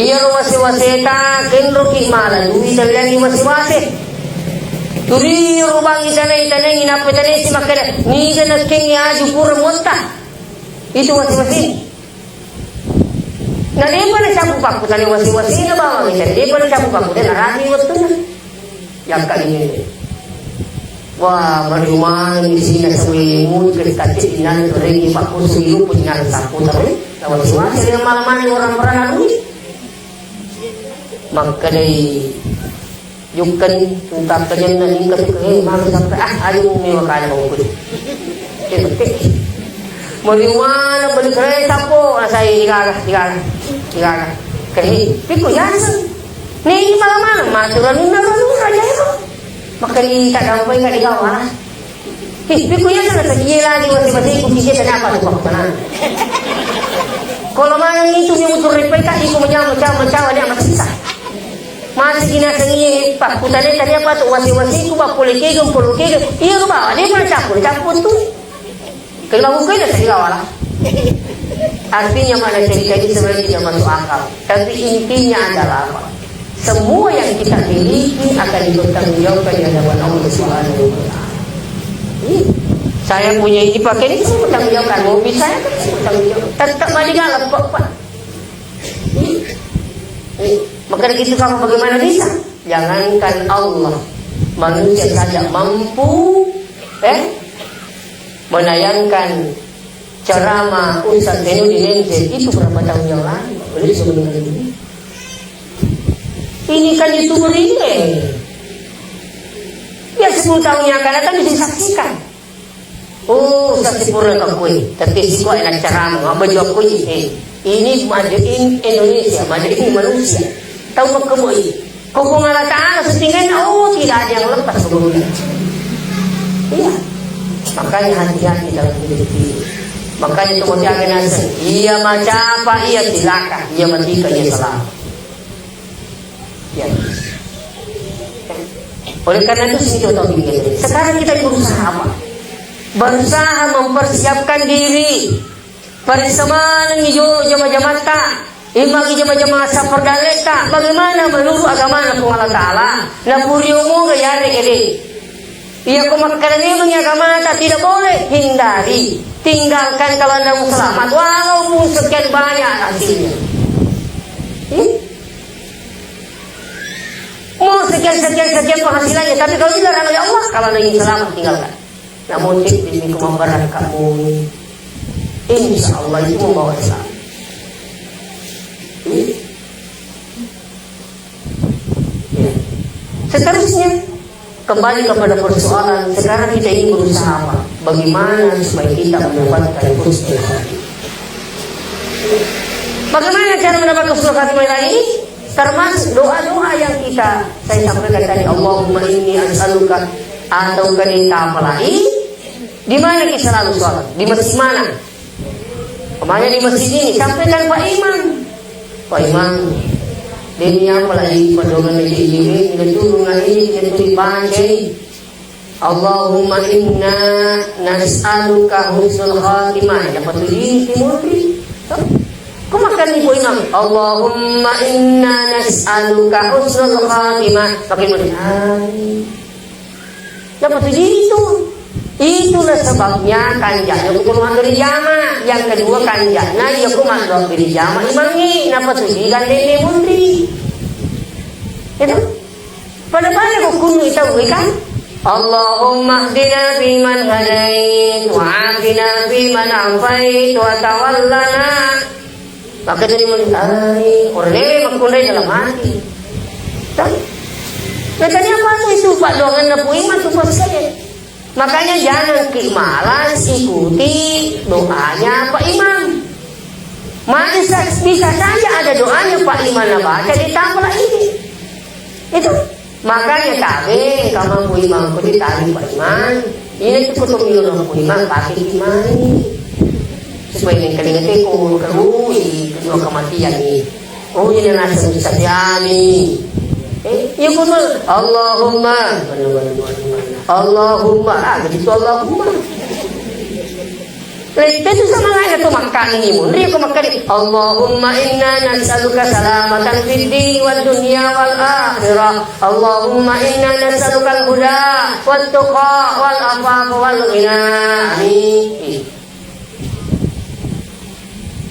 Iyaro wase-waseta kenroki mala dui talliangi wase-wase. Tuli rubangi tanai-tanai, nappa tanai si makkeda, niga nakkengi aju pura motta. Itu wase-wase. Na depa na capu pakku tani wase-wasena bawang, na depa na capu pakku, na rami wettunna. Yakka ini. Wah, mariumang di sini sewi mungkin kacil inan regi pakku sui lupu inan sapu tapi. Tawa siwa sini malam-malam orang pernah lalu. Makkedai jukken tentang kejenna ningka tu eh malu sampai ah ayo mewakana mau kudu. Mariumang beli kereta po asai digaga digaga digaga. Kehi piku yasen. Ni malam-malam maturan nuna nuna aja itu. Makkeda tadampai ka digawa. Hi, piku iya sana sajiye lagi wasi-wasiku kije kenapa tu kok tenang. Kalau maneng itu mi mutur ripai ka iko menyawa mencawa mencawa dia masisa. Masih kina sengi pak kutane tadi apa tu wasi-wasiku pak pole kegem pole kegem. Iya lu bawa dia pernah campur campur tu. Kalau bukan ada sajiga wala. Artinya mana cerita ini sebenarnya tidak masuk akal. Tapi intinya adalah apa? Semua yang kita miliki akan dipertanggungjawabkan di hadapan Allah Subhanahu wa Ta'ala. Ih, saya punya ini pakai ini saya bertanggung jawabkan. Mobil saya kan saya bertanggung jawab. Tetap maju jalan, Pak, Pak. Ih, ih. Maka dari itu kamu bagaimana bisa? Jangankan Allah, manusia saja mampu, eh, menayangkan ceramah Ustaz Zainuddin N Z itu berapa tahun yang lalu? Beliau sudah meninggal dunia. Ini kan YouTuber ini, eh. Ya sepuluh tahun yang akan datang bisa disaksikan. Oh, saksi pura ka kue. Tapi siko ena ceramah, apa jua kue? Eh, ini made in Indonesia, made in manusia. Tahu keboi. Kau Allah Ta'ala settingnya, oh, tidak ada yang lepas sebelumnya. Iya. Makanya hati-hati dalam hidup ini. Makanya itu mau jaga nasib. Iya macapa, iya cilaka, iya mati, iya selamat. Ya. Oleh karena itu sini contoh begini. Sekarang kita berusaha apa? Berusaha mempersiapkan diri. Parisemaneng ijo jama-jamatta. Imang jama-jama saperdaletta. Bagaimana menurut agamana Puang Allah Ta'ala? Napurio moga yare ede. Iya ko makkeda memang agamata tidak boleh, hindari. Tinggalkan kalau anda mau selamat. Walaupun sekian banyak hasilnya. Hmm? Mo sekian, sekian, sekian penghasilannya, tapi kalau dilarang oleh Allah, kalau ada yang selamat, tinggalkan. Namun, cek demi kemambaran kamu, insya Allah itu membawa selamat. Hmm? Ya. Seterusnya, kembali kepada persoalan, sekarang kita ini berusaha apa? Bagaimana supaya kita mendapatkan husnul khatimah? Bagaimana cara mendapatkan husnul khatimah ini? Termasuk doa-doa yang kita, saya sampaikan tadi, "Allahumma inni as'aluka," atau kita apalagi, di mana kita selalu sholat? Di masjid mana? Makanya di masjid ini, sampaikan Pak Imam. Pak Imam, ini apalagi pedoman di sini, ini turun lagi, ini turun baca ini. Allahumma inna nas'aluka husnul khatimah. Dapat tujuh ini, Timur. Kau makan nih, Pak Imam. Allahumma inna nas'aluka husnul khatimah. Pakai murid. Amin. Dapat tujuh itu. Itulah sebabnya kanja'na ku doa gereja ma. Yang kedua kanja'na, iya ku maddoa gereja ma imangi. Napa tujuh gandeng dia murid. Itu. Pada-pada ku kunu itu kan. Allahumma hdina fiman hadait, wa afina fiman afait, wa tawallana. Maka jadi mulai, ai, orang ini makkunrai dalam hati. Tahu? Makanya apa tuh itu, Pak, doangan Nabi Iman tuh pas saja. Makanya jangan ki malas ikuti doanya Pak Imam. Maka bisa, bisa saja ada doanya Pak Imam nabaca di tabla ini. Itu. Makanya tabe, kamang Pak Imam, ku ditanya Pak Imam. Ini tuh kutu milo Pak Imam, pakai gimana? Supaya yang kena ngerti, ku kerui, kedua kematian ini. Oh, ini nasa bisa diami. Eh, iya, betul. Allahumma. Allahumma. Ah, begitu Allahumma. Lette tu sama lain tu makkani ni mun. Rio ko makkani, "Allahumma inna nas'aluka salamatan fid dini wad dunya wal akhirah. Allahumma inna nas'aluka al huda wat tuqa wal afafa wal ghina." Amin.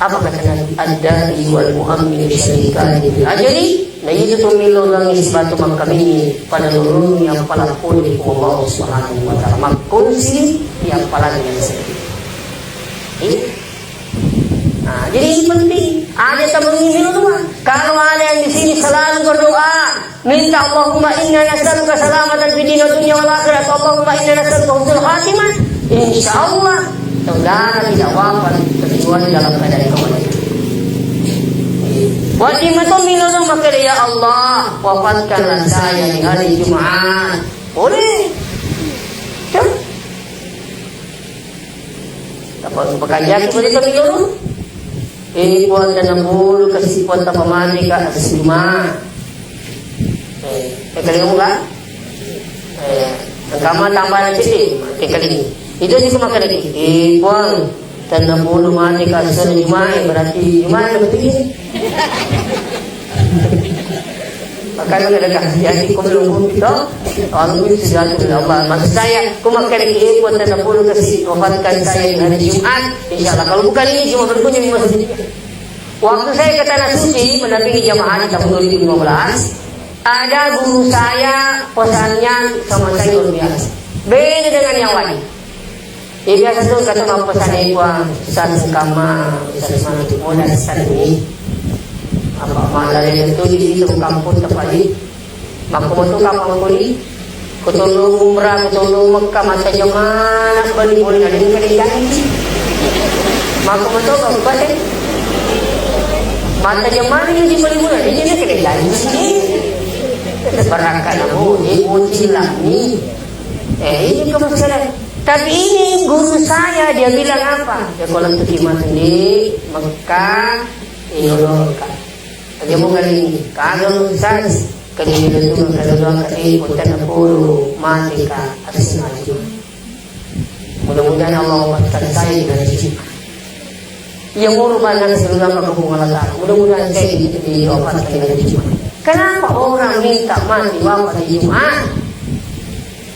Apa kata Nabi? "Ad-da'i wal mu'ammin syarikani fil ajri." Nah, itu tu milo langi sebatu makkami ini pada lorong yang pala pole ko Allah Subhanahu wa Ta'ala. Makkunsi yang pala yang sedih. Iya. Nah, jadi ini penting. Ada teman ini dua. Kalau ada yang di sini selalu berdoa, minta, "Allahumma inna nas'aluka salamatan fid dini wad dunya wal akhirah." Allahumma inna nas'aluka husnul khatimah. Insya Allah, saudara tidak wafat kecuali dalam keadaan kebaikan. Wajib itu milo makkeda, "Ya Allah, wafatkanlah saya di hari Jumat." Boleh. Tuh. Apa pekerjaan itu boleh kami dulu? Eh, Puang, tenang dulu, kasih Puang, tak pamani, Kak, atas rumah. Eh, eh, kali kamu, Kak? Eh, kamu tambah nanti sih, eh, kali ini. Itu sih cuma kali ini. Eh, Puang, tenang dulu, mani, Kak, atas rumah, eh, berarti gimana betul ini? Makanya ada kasih hati, kau belum pun kita. Kalau itu sudah, Allah. Maksud saya, aku makan ini, buat tenang dulu, kasih wafatkan saya di hari Jumat. Insya Allah, kalau bukan ini, Jumat berikutnya, Jumat berikutnya. Waktu saya ke Tanah Suci mendampingi jamaah haji tahun dua ribu lima belas, ada guru saya, pesannya sama saya luar biasa. Beda dengan yang lain. Iya, biasa tu kata mappesanna, "Puang, Ustaz, engkama, Ustaz, mana tu modal Ustaz ini?" Apa malah itu di itu kampung tempat ini. Makkumoto kapang kuli, kutollo umrah, kutollo Mekka, mata jemana bali boleh ada yang kena janji. Makkumoto kabupaten, mata jemana yang dibeli boleh ada yang kena janji. Barangkali bu, ibu cilami. Eh, ini kebetulan. Tapi ini guru saya, dia bilang apa? Ya, kalau tuh di Mekah, ini loh, Kak. Dia bukan ini. Kagak, Ustaz. Kali itu, kalau doang kali, kota Nakuru, mati, Kak, atas maju. Mudah-mudahan Allah wafatkan saya di hari Jumat. Yang urban anak seluruh kampung Allah Ta'ala. Mudah-mudahan saya di, di wafatkan di hari Jumat. Kenapa orang minta mati wafat di Jumat?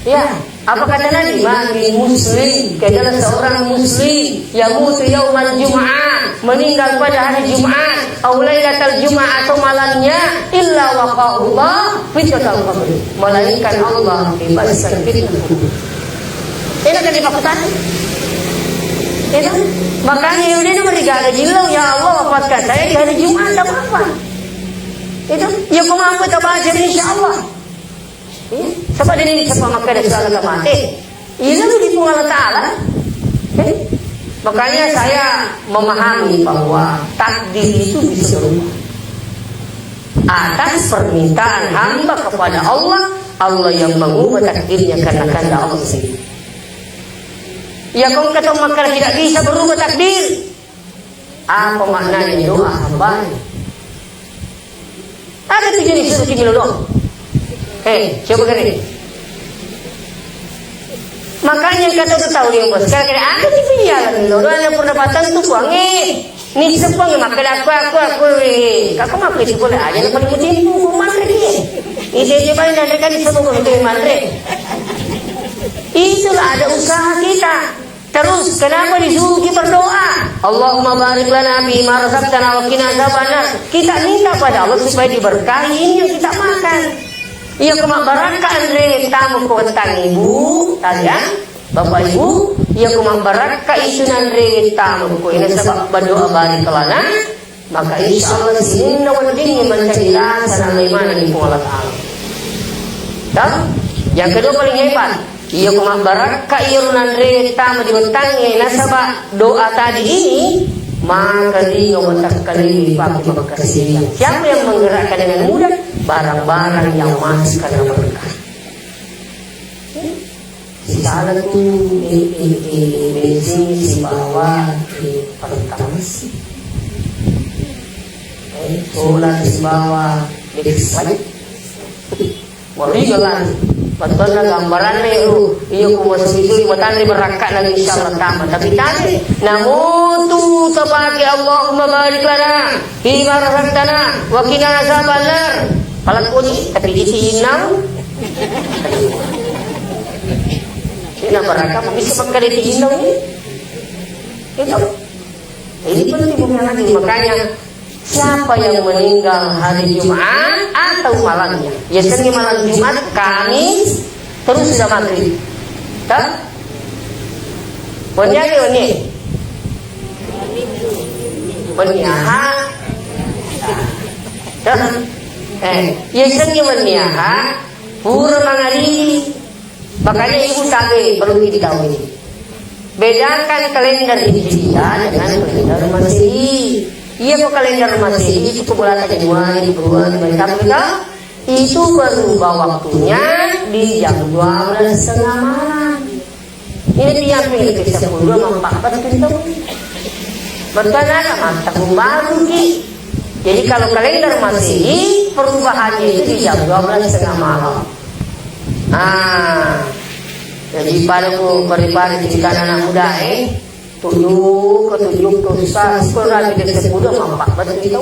Ya, apa kata Nabi? "Ma min muslim," tidaklah seorang muslim, "yamutu yaumal Jumat," meninggal pada hari Jumat, au lailatal Jumat, atau malamnya, illa waqahullah fitnatal qabr, melainkan Allah bebaskan fitnah kubur. Enak kan dimaksud? Itu makanya yaudah, ini merigaga jillau, "Ya Allah, wafatkan saya di hari Jumat, tidak apa-apa." Itu ya, kau mampu kita baca, insya Allah. Iya, sebab ini siapa makkeda sudah mati. Ini lebih Puang Allah Ta'ala. Eh, makanya saya memahami bahwa takdir itu bisa berubah atas permintaan hamba kepada Allah. Allah yang mengubah takdirnya karena kehendak Allah sendiri. Ya, kau kata makkeda tidak bisa berubah takdir. Apa maknanya doa hamba? Ada tuh jenis rezeki lo dong. Eh, coba kali. Makanya kata tuh tahu dia, Bos. Kira-kira ada tuh jalan lo dong, ada pendapatan tuh, Bang. Eh, ini sepeng, makan aku, aku, aku, eh. Kakak makan sekolah aja, lo paling musim, manre dia. Ini dia paling nanti kan semua itu manre. Itulah ada usaha kita. Terus, kenapa disuruh kita berdoa? Allahumma barik lana fi ma razaqtana wa qina azabannar. Kita minta pada Allah supaya diberkahi ini yang kita makan. Iya, kuma barakka anre tamu ko wetang, Ibu, tadi ya. Bapak Ibu, iya, kuma barakka itu nanre tamu ko. Ini sebab berdoa barik lana. Maka insya Allah sininna weddingngi mancaji lasa nalai maneng ri Puang Allah Ta'ala. Toh? Yang kedua paling hebat, iya ko mabbarakka iyaro nanre tama di wettangnge nasaba doa tadi ini, maka ringa watakkalena dipake makkasiwiang. Siapa yang menggerakkan dengan mudah? Barang-barang yang masuk karena berkah. Sisala tu, eh, eh, eh, bensin sibawa, eh, pertamax. Eh, solar sibawa, listrik. Wah, iya kan? Bettuanna gambaranna iya, uh, iya ku masui-sui matanre barakka'na insyaallah tama. Tapi tadi, namutu tapake Allahumma barik lana fima razaqtana wa qina azabannar. Palakkuni, tapi isi innau. Ini apa raka bisa makkeda itiinau ini? Itu. Ini penting bukan lagi. Makanya siapa yang meninggal hari Jumat atau malamnya? Biasanya malam Jumat, Kamis, terus sudah maghrib. Toh? Wenni aga wenni? Wenni Aha. Toh? Eh, biasanya wenni Aha, pura mangaribi. Makanya ibu tabe perlu diketahui. Bedakan kalender Hijriah dengan kalender Masehi. Iya, kok kalender Masehi itu ke bulan Januari, Februari, Maret, April, toh? Itu berubah waktunya di jam dua belas setengah malam. Ini tiap minggu kita sepuluh empat belas pintu. Betul ada mata baru ki. Jadi kalau kalender Masehi perubahannya itu di jam dua belas setengah malam. Ah, jadi pada ku beri-beri cerita anak muda, eh. Tujuh ke tujuh ke susah, sekolah di sepuluh empat belas itu.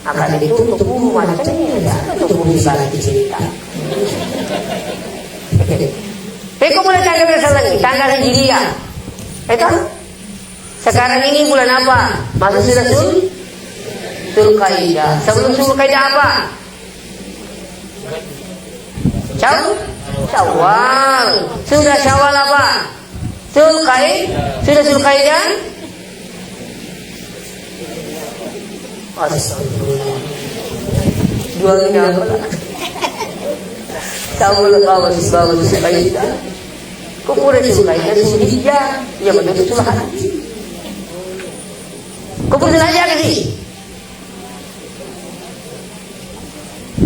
Akan itu tubuh macam ini, ada tubuh bisa dicerita. Peko mulai tanggal berapa lagi? Tanggal Hijriah. Itu sekarang ini bulan apa? Masuk sudah Sul-, Zulkaidah. Sebelum Zulkaidah apa? Syawal. Syawal. Sudah Syawal apa? Zulkai-, sudah Zulkaidah? Astagfirullah. Dua ini apa? Syawal, bawa, bawa Zulkaidah. Kupure Zulkaidah, Zulhijjah. Ya, betul, Zulhijjah. Kupure Zulhijjah ke sih?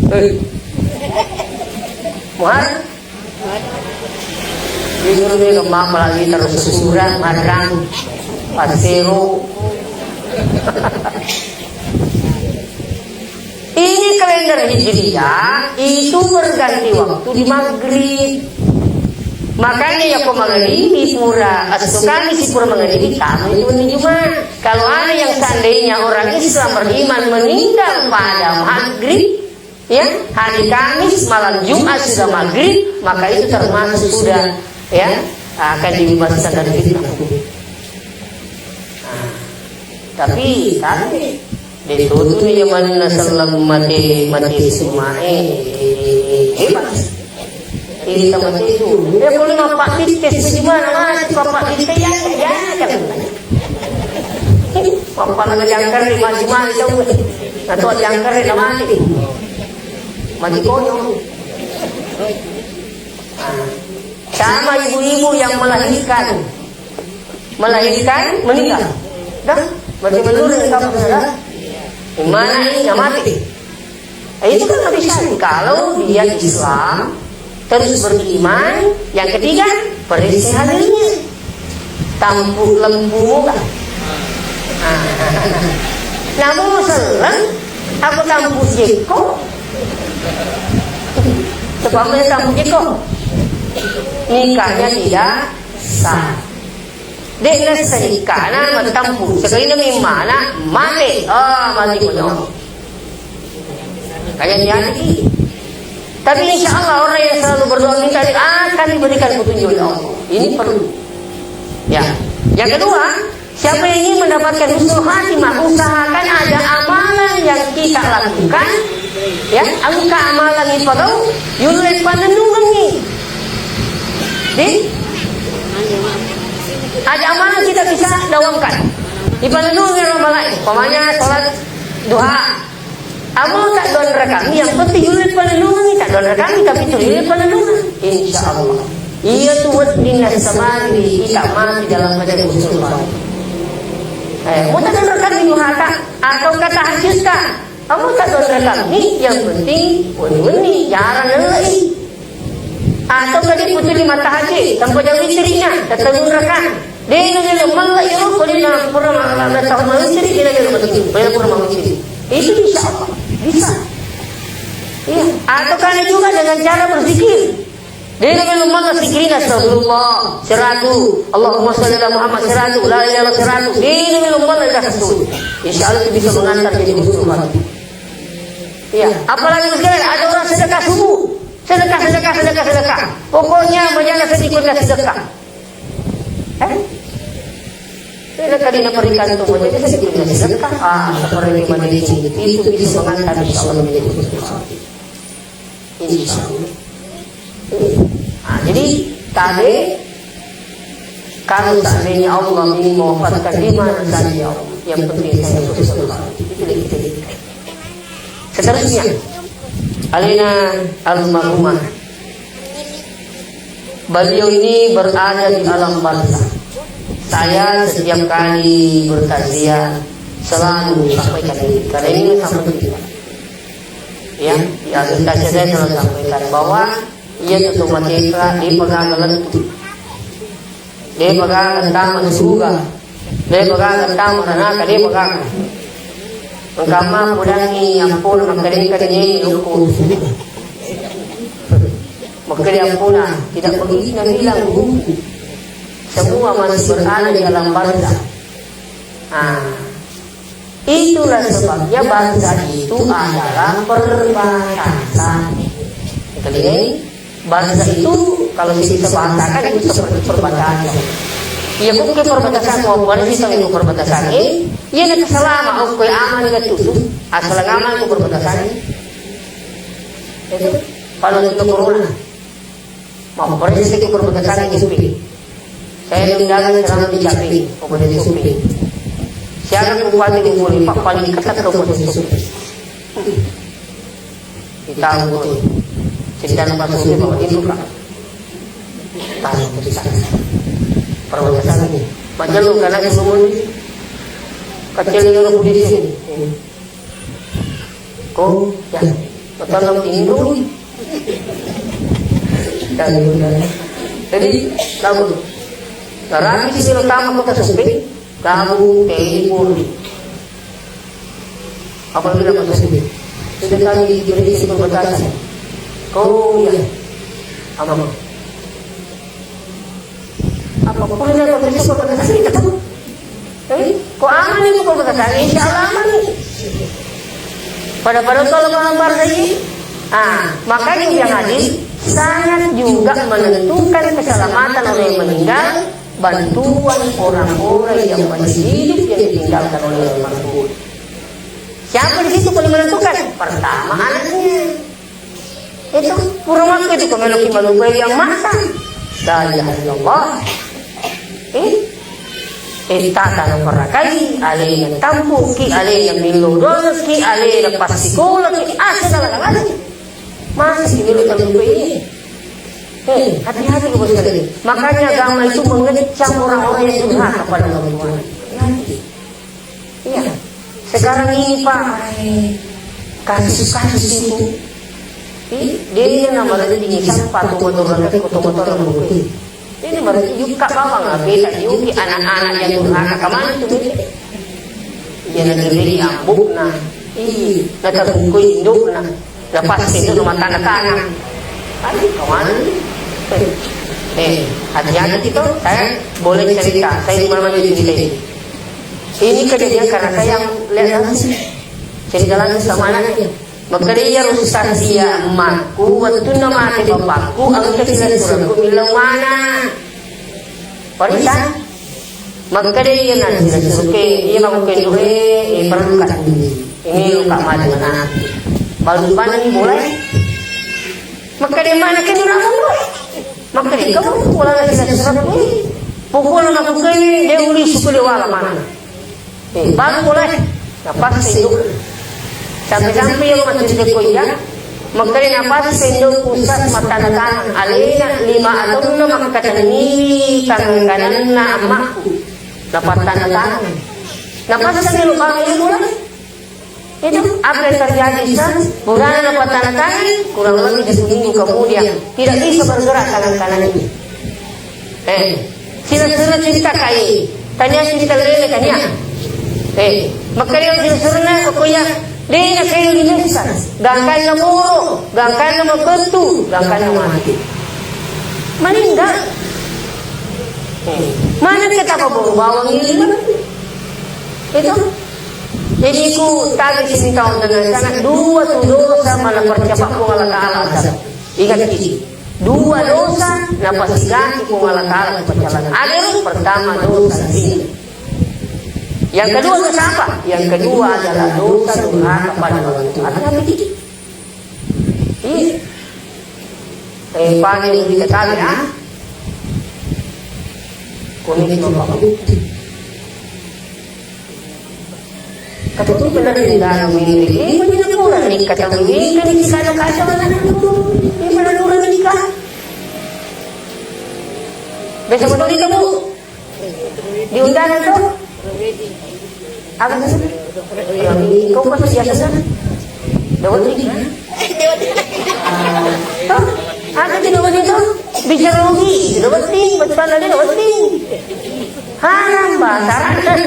Eh. Muhar? Jujur nih, lemah apalagi terus sesudah, madrang, pasero. Ini kalender Hijriah itu berganti waktu di maghrib. Makanya ya, ko maghrib pura, atau kami si pura maghrib, tamu itu hari Jumat. Kalau ada yang seandainya orang Islam beriman meninggal pada maghrib, ya, hari Kamis malam Jumat sudah maghrib, maka itu termasuk sudah, ya, akan dibebaskan dari fitnah kubur. Nah, Tapi, tapi, de' tutu ni jamanna selleng mate, mate sumae, hebat. Ini sama itu. Ya, kalau mapak dites gimana, mati, mapak dites, ya, ya, ya. Mapak lagi jangkar di mati, mati, tahu. Atau jangkar di mati. Mati konyol. Sama ibu-ibu yang melahirkan. Melahirkan, meninggal. Dah, berarti menurun kamu sudah. Mana ini yang mati? Eh, itu kan nggak bisa. Kalau dia Islam, terus beriman, yang ketiga, perih hatinya. Tampu lembu kan. Namun seleng, aku tampu jeko. Sebabnya tampu jeko. Nikahnya tidak sah. De'na serikana mattampu. Sekalina mimmana mate. Ah, mate konyol. Kayak nyati. Tapi insya Allah orang yang selalu berdoa minta akan diberikan petunjuk oleh Allah. Ini perlu. Ya. Yang kedua, siapa yang ingin mendapatkan husnul khatimah, usahakan ada amalan yang kita lakukan, ya, engka amalan ipagau, yulle panennungengngi. Di? Ada amalan kita bisa dawamkan. Ipanennungengngi ro malai. Umpamanya sholat duha. Amo tak don rakami, yang penting yulle panennungengngi, tak don rakami, tapi itu yulle panennungengngi. Insya Allah. Iya tu wedding nasamani kita mati dalam keadaan husnul khatimah. Eh, mau tak don rakami duha ka, atau ka tahajud ka. Amo tak don rakami, yang penting wenni-wenni, jarang lelei. Atau tadi putu lima tahajud, tanpa jam witirnya, tetap rakami. Dena melo malla iyaro ko dena pura ma-, ma-, tahun mawitiri, dena melo mawitiri, pura mawitiri. Itu insya Allah bisa. Iya. Atau karena juga dengan cara berzikir. Dena melo malla zikirnya astagfirullah seratus, Allahumma sholli ala Muhammad seratus, la ilaha illallah seratus. Dena melo malla dah seratus. Insya Allah itu bisa mengantar jadi husnul khatimah. Iya. Apalagi sekarang ada orang sedekah subuh, sedekah, sedekah, sedekah, sedekah. Pokoknya majalah sedikit sedekah. Eh? Pela kali na perikatan tu macam itu sedikit sedekah. Ah, seperti mana di sini. Itu bisa mengantar insya Allah menjadi husnul khatimah. Insya Allah. Ah, jadi tadi kalau seandainya Allah ingin mewafatkan di mana saja, yang penting saya husnul khatimah. Itu kita inginkan. Seterusnya, alena almarhumah. Beliau ini berada di alam barzah. Saya setiap kali bertakziah selalu sampaikan ini. Karena ini sampai kita. Ya, di akhir takziah saya selalu sampaikan bahwa ia tetap merdeka, dia pegang lettu. Dé' pagaga tama suruga, dé' pagaga tama naraka, dé' pagaga. Engka ma podangngi ampona makkedéngka nyanyi loko suruga. Makkedé ampona, tidak begitu nabilang guruku. Semua masih berada di alam barzah. Ah. Itulah sebabnya barzah itu adalah perbatasan. Kalian, barzah itu kalau kita bahasakan itu seperti perbatasan. Iya, bukan perbatasan, mau pada kita itu perbatasan. Eh, iya, nak selama aku aman, nak tutup, asal aman aku perbatasan. Itu kalau itu corona. Mapparéssé ko perbatasanna Supi. Saya undangan selama di Capi, Kabupaten Supi. Siaga Kabupaten Bogor, Pak, paling dekat Kabupaten Supi. Kita Bogor. Cerita nama Supi, Pak, itu, Pak. Tahu cerita. Perbatasan ini. Macam lu, karena sebelum ini, kecil yang aku di sini. Ko, ya. Petang tinro. Jadi, kamu. Rapi sih, lo tamu kota Supi, kamu telepon. Apa bilang kota Supi? Sudah kami diberi perbatasan. Ko, ya. Apa? Apa pun yang kau terima, kau terima, kita tahu. Eh, ko aman ni, ko kata, insya Allah aman ni. Pada-pada kalau malam barzah ini, ah, makanya yang hadir sangat juga menentukan keselamatan orang yang meninggal. Bantuan orang-orang yang masih hidup yang ditinggalkan oleh almarhum. Siapa di situ paling menentukan? Pertama, anaknya. Itu pura waktu itu kemana ki manubai yang mata. La ilaha illallah. Eh? Eh, tata na parakai, alena tampuki, alena millo doangki, alena passikola ki, ah, segala-galanya. Masih millo tampuki ini. Eh, hati-hati, Bapak sekalian. Makanya agama itu mengecam orang-orang yang durhaka pada orang tua. Hati-hati. Iya. Sekarang ini, Pak, eh, kasus-kasus itu. Ih, dia nama lagi di siapa tuh motor, motor, motor, motor. Ini berarti juga bawang, ah, beta juga anak-anak yang durhaka kemana tuh, beta? Iya, nanti dia ambuk, nah. Ih, nah, terbuka induk, nah. Lepas itu rumah tangga tanah. Aduh, kawan. Eh, hati-hati kita. Saya boleh cerita. Saya di mana-mana cerita ini. Ini kejadian karena saya yang lihat langsung. Cerita langsung sama anaknya. Makkeda iyaro ustaz iya emakku, wettunna mate bapakku, engka silaturahimku millau mana. Parisa? Makkeda iya na silaturahimku, iya bang, engka indu'e, eh, perangkat. Ini luka mate mana. Baru panen boleh. Makkeda mana ke dulu. Makkeda kamu pulang silaturahimku. Pokoknya aku kene dia uli suku dia wala mana. Eh, baru boleh. Napasai induk. Sampai-sampai yang mati di ko iya. Makkeda napasai induk ustaz mattanda tangan. Alena lima taunna makkatenni tanganna ammakku. Napatanda tangan. Napasai induk bang ini boleh. Itu apa yang terjadi, Ustaz? Purana napatanda tangan, kurang lebih satu minggu kemudian tidak bisa bergerak tangan kanan ini. Eh, sila-sila cerita kai. Tanya cerita lele tanya. Eh, makkeda sila-sila ko iya, de' na kayu di mesa. Gangkanna moro, gangkanna mapettu, gangkanna mati. Meninggal. Eh, mana kita bawa bawang ini? Itu. Jadi ku tagi sini tahu dengan sangat dua tu dosa mana percepat ku Allah Ta'ala azab. Ingat ini. Dua dosa, napasigaki Puang Allah Ta'ala ri paccalanna. Ada yang pertama dosa zina. Yang kedua dosa apa? Yang kedua adalah dosa durhaka pada orang tua. Hati-hati. Iya. Eh, panen kita tahu ya. Kuning sama Pak. Kata tu benar ni dalam ini. Ini punya kurang ni kata ini kan di sana kacau lah. Ini mana kurang ni kah? Besok betul ni kamu diundang tu? Apa tu? Kau pasti biasa kan? Dapat ni. Ah, tu, ada di dapat itu. Bicara rugi, dapat ni, betul ada dapat ni. Haram bahasa Arab.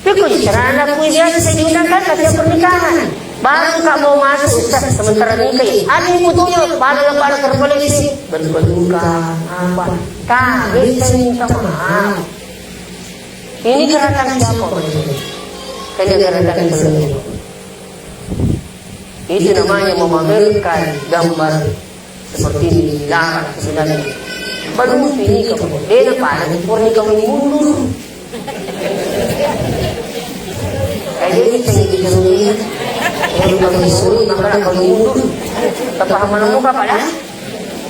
Pikku carana kui biasa saya diundangkan ke acara pernikahan. Baru kak mau masuk ustaz sementara nikah. Ada yang butuhnya, pada pada terkoleksi. Berduka apa? Tak bisa minta maaf. Ini gerakan siapa? Kayaknya gerakan Islam. Itu namanya memamerkan gambar seperti ini, dilarang sebenarnya. Baru ini kamu, dia nak paling purni kamu mundur. Kayak dia bisa gitu, yang baru disuruh, maka kamu mundur. Kepahaman kamu apa dah?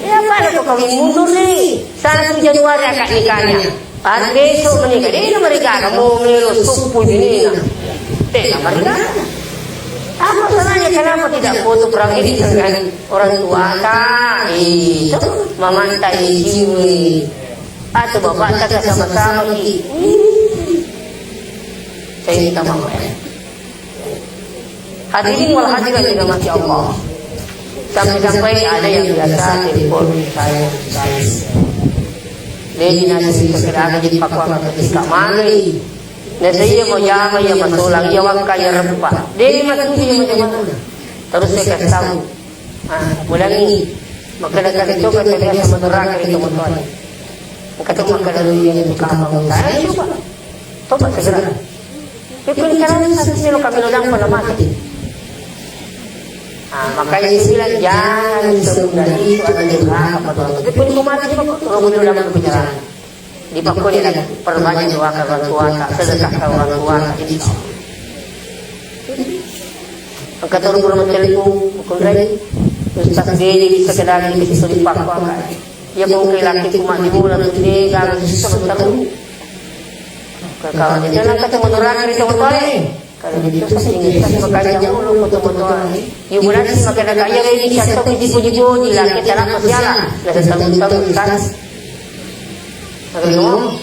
Ya, apa ada kau kawin mundur nih? Satu Januari akad nikahnya. Hari besok menikah. Dia nama nikah, kamu melo supu ini. Dia nama nikah. Apa salahnya, kenapa tidak foto prawedding dengan orang tua kak? Itu mamanta ini. Atau bapak kita sama-sama ki. Saya minta maaf ya. Hadirin wal hadirat yang dirahmati Allah. Sampai-sampai ada yang biasa telepon saya, saya. Jadi nanti sekedar ada di pakuan ketika mali. Nah, saya mau jama ya matolang ya wakka ya rempa. Dia matuju ya macam mana. Terus saya kasih tahu. Ah, ulangi. Maka datang itu kata dia sama neraka itu motor. Kata maka dari yang itu kapal. Saya coba. Coba segera. Itu kan satu kilo kami udah pernah mati. Ah, makanya saya bilang, jangan semudah itu ada di neraka pada waktu itu. Itu pun mati juga, kalau udah dapat penjelasan. Dipakkoni lagi, perbanyak doakan orang tuata, sedekahkan orang tuata, insya Allah. Engka tau pura mattelepon, makkunrai, Ustaz Dedi bisa kedai di situ di Papua, kan? Iya, mau ke laki ku mati mula tu dia, kalau susah terus. Kalau dia nak ketemu orang dari teman. Kalau itu sing, makanya dulu foto-foto. Iya, berarti makanya kaya ini satu puji-puji, laki tanah kosiala. Nah, satu tahun, Ustaz. Kalau,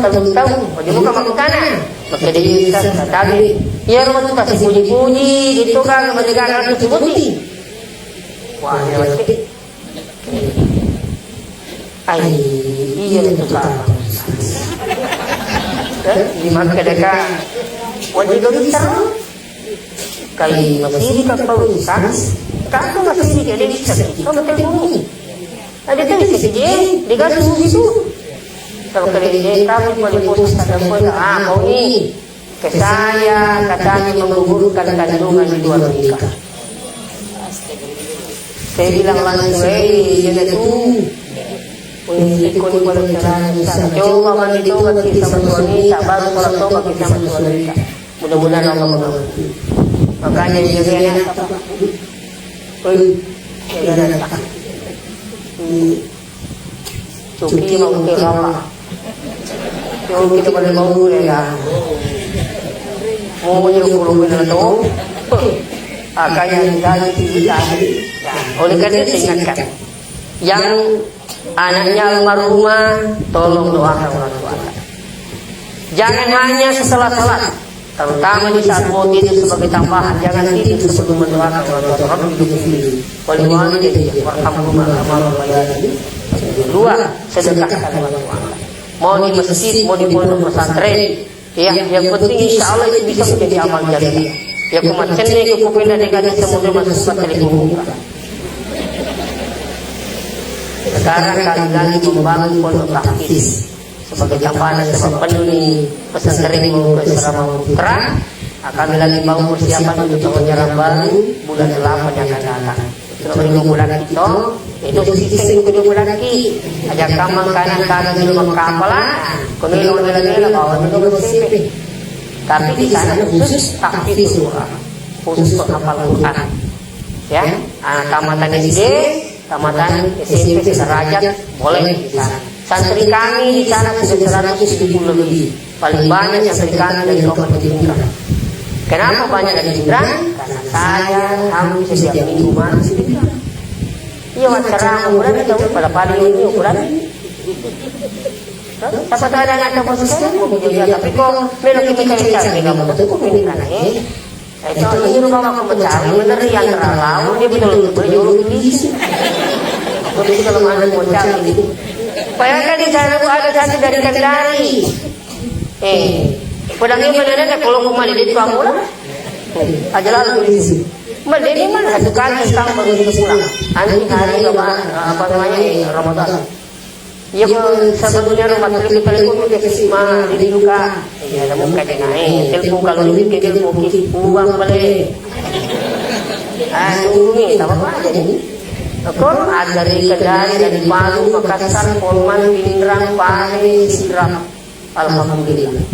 kalau tahu, oh, dia bukan makutana. Maka dia bisa tadi. Ya, rumah tu kasih puji-puji, gitu kan, mendengar aku sebutin. Wah, ya, pasti. Ai, iya, itu kan. Eh, di mana mereka? Wajib bisa. Kai masih di kapal Ustaz, kakak masih di jadi bisa. Kamu telepon. Ada tuh bisa dia, dikasih itu. Kalau kerja kamu boleh putus, ada pun, ah, kau ini. Ke saya, katanya menggugurkan kandungan di luar nikah. Saya bilang langsung, "Eh, dia tu." Ikut kalau cerita, coba mandi tobat sama suami, tak baru kalau tobat sama suami. Mudah-mudahan Allah mengerti. Makanya dia, dia, dia, Cuki mau ke apa? Cuki kita pada mau ya. Mau nyuruh guru benar tu. Makanya dari sini tadi. Oleh karena itu saya ingatkan, yang anaknya almarhumah, tolong doakan orang tua. Jangan hanya setelah salat, terutama di saat mau tidur sebagai tambahan, jangan tidur sebelum mendoakan orang tua. Rabbi ghfirli wa liwalidayya warhamhuma kama rabbayani shaghira. Dua, sedekahkan orang tua. Mau di masjid, mau di pondok pesantren, ya, yang penting insya Allah itu bisa menjadi amal jariah. Ya, ku macenne ku kupindah dengan semua masuk tempat dari kubuka. Sekarang kami lagi membangun pondok tahfiz. Sebagai tambahan, sebab penuh ni pesantren mau ke Asrama Putra, akan lagi mau persiapan untuk tahun ajaran baru bulan delapan yang akan datang. Itu lagi mau bulan kita, itu sistem kedua bulan ki. Aja kamang kanan kanan di rumah kapalan, kami lo bela-bela bawa dulu S M P. Tapi di sana khusus tahfiz Quran, khusus penghafal Quran. Ya, anak tamatan S D, tamatan S M P sederajat, boleh di sana. Santri kami di sana sudah seratus tujuh puluh lebih. Paling banyak santri kami dari Kabupaten Pinrang. Kenapa banyak dari Pinrang? Karena saya hampir setiap minggu masuk Pinrang. Iya, wawancara ukuran itu, pada pagi ini ukuran. Siapa tahu ada yang ada posisi, tapi kok melo kita cari-cari, nggak mau tuh, kok ini kan, eh? Eh, to, ini rumah aku mencari, bener yang terlalu, dia betul-betul nyuruh polisi. Aku dulu kalau ada mau cari. Bayangkan di sana, Bu, ada satu dari Kendari. Eh, pedangnya mana ada, kalau aku mandi di tukang bola. Aja lalu polisi. Mending mana, satu kali setahun baru dia pulang. Nanti hari lebaran, apa namanya, eh, Ramadan. Iya, ko sebelumnya rumah telepon, telepon ke si ma, jadi juga. Iya, kamu kayak naik. Telepon kalau ini ke telepon ki, uang boleh. Ah, tunggu nih, tak apa-apa aja nih. Kor, ada dari Kendari, dari Palu, Makassar, Polman, Pinrang, Pare, Sidrap. Alhamdulillah.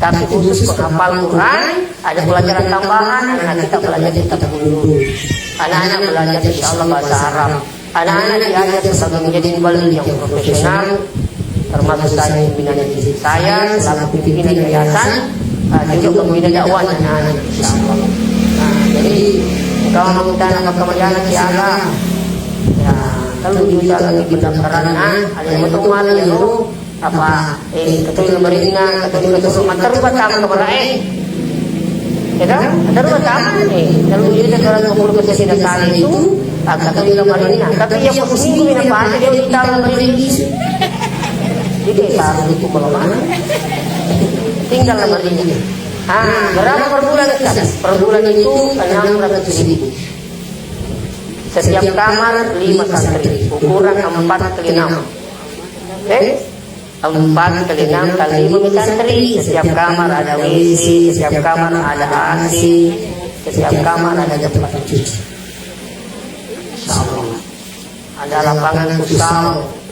Tapi khusus penghafal Quran, ada pelajaran tambahan, anak kita belajar kitab dulu. Anak-anak belajar insya Allah bahasa Arab. Anak-anak diajar sebagai menjadi mubalig yang profesional, termasuk saya pimpinan di sini. Saya selaku pimpinan yayasan, eh, juga pembina dakwah anak-anak, insya Allah. Nah, jadi, kalau mau kita anak kemudian, insya Allah, ya, kalau juta lagi pendaftaran, ah, ada yang mau teman, ya, apa, eh, katoi lamarinna, katoi, katoi matteru pertama ke Merae. Ya kan? Matteru pertama, eh, kalau dia dalam umur kecil tidak kali itu, ah, katoi lamarinna. Tapi yang seminggu ini apa aja dia minta lamarinna. Jadi, taruh itu belum mana. Tinggal lamarinna. Ah, berapa per bulan, Ustaz? Per bulan itu enam ratus ribu. Setiap kamar lima santri, ukuran empat kali enam. Eh? Empat kali enam kali lima santri, setiap kamar ada W C, setiap kamar ada A C, setiap kamar ada tempat cuci. Insya Allah. Ada lapangan futsal,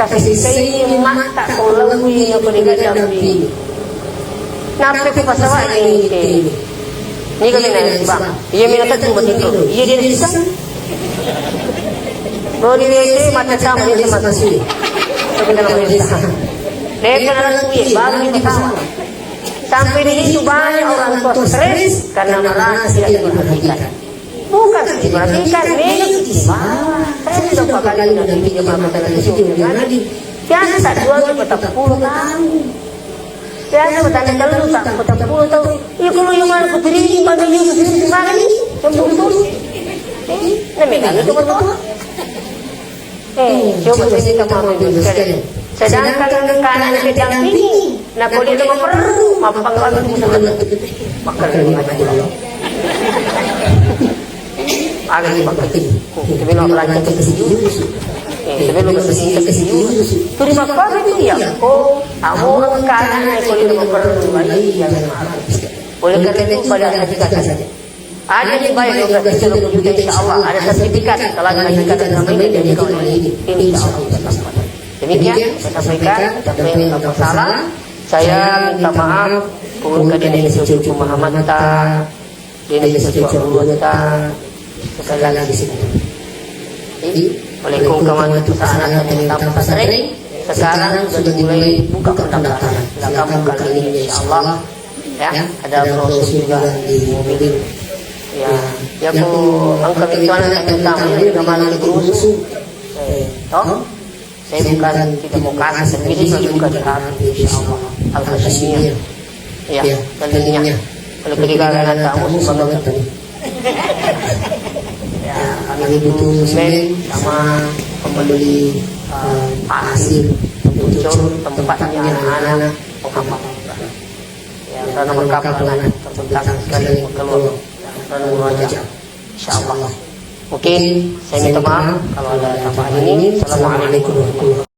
Tasessai matta ko laui na ko dega dampingi. Nappa ku pasawa ni te. Ni kami na ba. Iya mina ka tu betul. Iya dia bisa. Kalau di D C mata sama dia sama sih. Tapi dalam desa. Dia kan anak kuya, baru dia pasawa. Sampai di situ banyak orang tua stres karena merasa tidak diperhatikan. Bukan sih, berarti kan mega ki bawa. Saya sudah berapa kali mendampingi mama dan cucu yang tadi. Biasa tak dua ke petang puluh tahun. Biasa petang kali tak petang puluh tahun. Iya kalau yang mana putri ini mana yang mana ini yang butuh. Eh, namanya itu betul. Eh, coba saya minta maaf, Ibu sekalian. Sedangkan karena didampingi, nah, kalau dia mau perlu, mau pengalaman itu bukan. Maka dia mau perlu. Agak dipakai. Sebelum belajar ke sini. Eh, sebelum ke sini, ke sini. Terima kasih itu ya. Oh, kamu karena kalau dia mau perlu, iya, memang. Oleh karena itu, pada hati kata saja. Ada dibayar dua belas juta, dua puluh juta, insya Allah. Ada sertifikat, telah dilanjutkan selama ini dan dilakukan oleh ini. Insya Allah. Demikian saya sampaikan, siapa yang bersalah, saya minta maaf, kurang dari secucu pemahaman ta, dari secucu anggota, sekali lagi sih. Jadi, oleh kongkaman itu saat yang tanpa sering, sekarang sudah mulai buka pendaftaran. Silakan buka linknya, insya Allah. Ya, ada brosur juga di mobil. Ya, ya, aku angkat itu anak yang utama ini, nama Guru Musu. Eh, toh? Saya bukan tidak mau kasih, tapi saya sudah buka di hati, insya Allah. Al-Hasyimiyah. Ya, kalinya. Kalau ketika ada tamu, sumbangan tadi. Ya, kami butuh semen sama pembeli, eh, pasir, pencucur, tempatnya anak-anak, penghamparan. Ya, karena mengkapal anak, terbentang sekali keluar. Karena meraja. Insya Allah. Mungkin saya minta maaf kalau ada tambahan ini. Assalamualaikum warahmatullahi wabarakatuh.